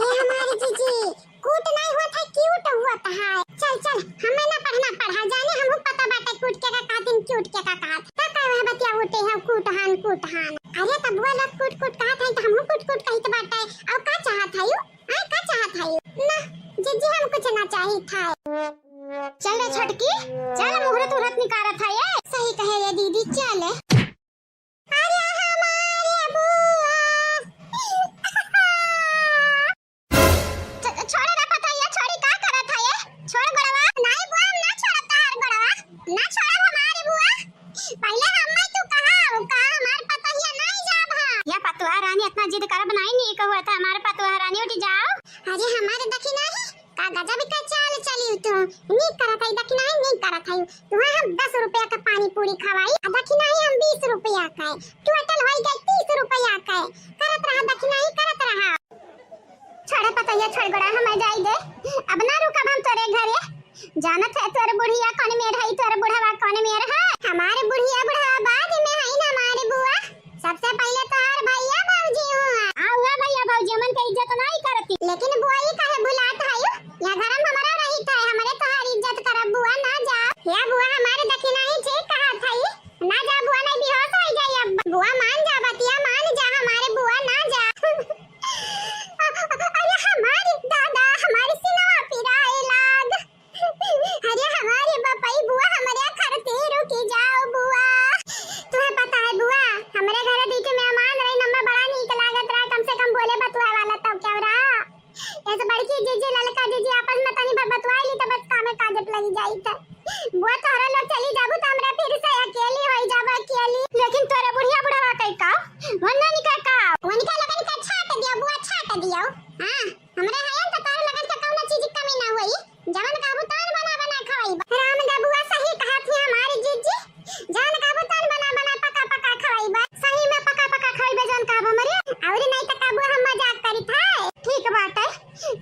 ए हमारी जीजी, कूट नहीं होत है, क्यूट होत है। चल चल, हमें ना पढ़ना पढ़ा जाने, हमहू पता बाटे कूट के का कहतिन, क्यूट के का कहत। का कहवे बतिया उठे है कूट हान, कूट हान। अरे तब बुआ लोग कूट कूट कहत है तो हमहू कूट कूट कहित बाटे। और का चाहत है यू? आय का चाहत है? ना, जीजी हम कुछ ना चाहित है। चल रे छोटकी, चल मुहूर्त उहूर्त निकारत है ये। सही कहे ये दीदी, चल। अरे हमारे बुआ। छ-, छोड़ रे पतैया, छोड़ी का करत है ये? छोड़ गोड़वा। नहीं बुआ, हम ना छोड़ब तहार गोड़वा। ना छोड़ब हमारी बुआ। पहले हम्मे तू कहा, उ कहा हमार पतोहिया नहीं जाब हा। या पतोहा रानी इतना जिद करब नहीं, नहीं कहत है हमार पतोहा रानी उठ जाओ। अरे हमारे देखी नहीं, का गजब का चाल चली तू। नहीं करत है देखी नहीं, नहीं करत है। तुहा हम दस रुपया का पानी पूरी खवाई, आ देखी नहीं हम बीस रुपया का है। टोटल होई गई तीस रुपया का है। करत रहा देखी नहीं, करत रहा। छोड़े पतैया, छोड़ गोड़ा, हमें जाई दे। अब ना रुकब हम तोरे घरे। जानत है तोर बुढ़िया कौन मेर है, तोर बुढ़वा कौन मेर है? हमारे बुढ़िया बुढ़वा बाद में है ना हमारे बुआ। सबसे पहले तोहार भैया भौजी हुआ। आ हुआ भैया भौजी, हमन के इज्जत नहीं करती। लेकिन बुआ ये काहे भुलात है यू? यहाँ घर में हमारा रही या बुआ, हमारे दखिनाही ठीक कहा था ई। ना जा बुआ, नहीं बेहोश हो जाई अब। बुआ मान जा, बतिया मान जा, हमारे बुआ ना जा। अरे हमारी दादा, हमारी सिनवा पिराए लाग। अरे हमारे बपई बुआ, हमरे खरते रुकी जाओ बुआ। तुम्हें पता है बुआ, हमरे घर दू ठे मेहमान रही, हमें बड़ा नीक लागत रहा, कम से कम बोले बतुआ वाला तब क्या रहा। ऐसे बड़की जीजी, ललका जीजी आपस में तनी भर बतुआई ली तो बस कामे काज पे लगी जाई था। बुआ तोहरा लोग चली जाबू तो हमरा फिर से अकेली होई जाबू, अकेली। लेकिन तोरे बुढ़िया बुढ़वा कई का, वन्ना निका का? उनका लोगन का छाट दियो बुआ, छाट दियो। हाँ, हमरे हयन तो तोहरे लोगन का कौनो चीज की कमी ना होई। जवन कहबू तवन बना बना खवाई। राम दा बुआ सही कहत ही हमारी जीजी, जवन कहबू तवन बना बना पका पका खवाई। सही में पका पका खवाई, जवन कहबू मरे। और नहीं तो कहबू हम मजाक करी था। ठीक बात है,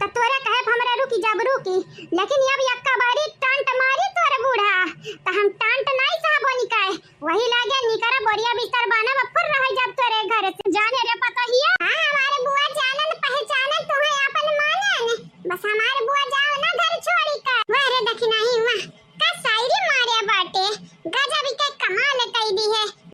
तो तोरा कहे पे हमरा रुकी जाब रुकी, लेकिन अब यक्का बारी टंट मारी तोर बूढ़ा, तो हम टंट नहीं सहबो निकाय। वही लागे निकरा बोरिया बिस्तर बाना में फुर रह जाब तोरे घर से। जाने रे पतोहिया। हाँ, हमारे बुआ जानन पहचानन तुम्हें अपन मानन। बस हमारे बुआ जाओ ना घर छोड़ी कर। वाह रे दखिनाही वाह, का शायरी मारे बाटे, गजब के कमाल कई दी है।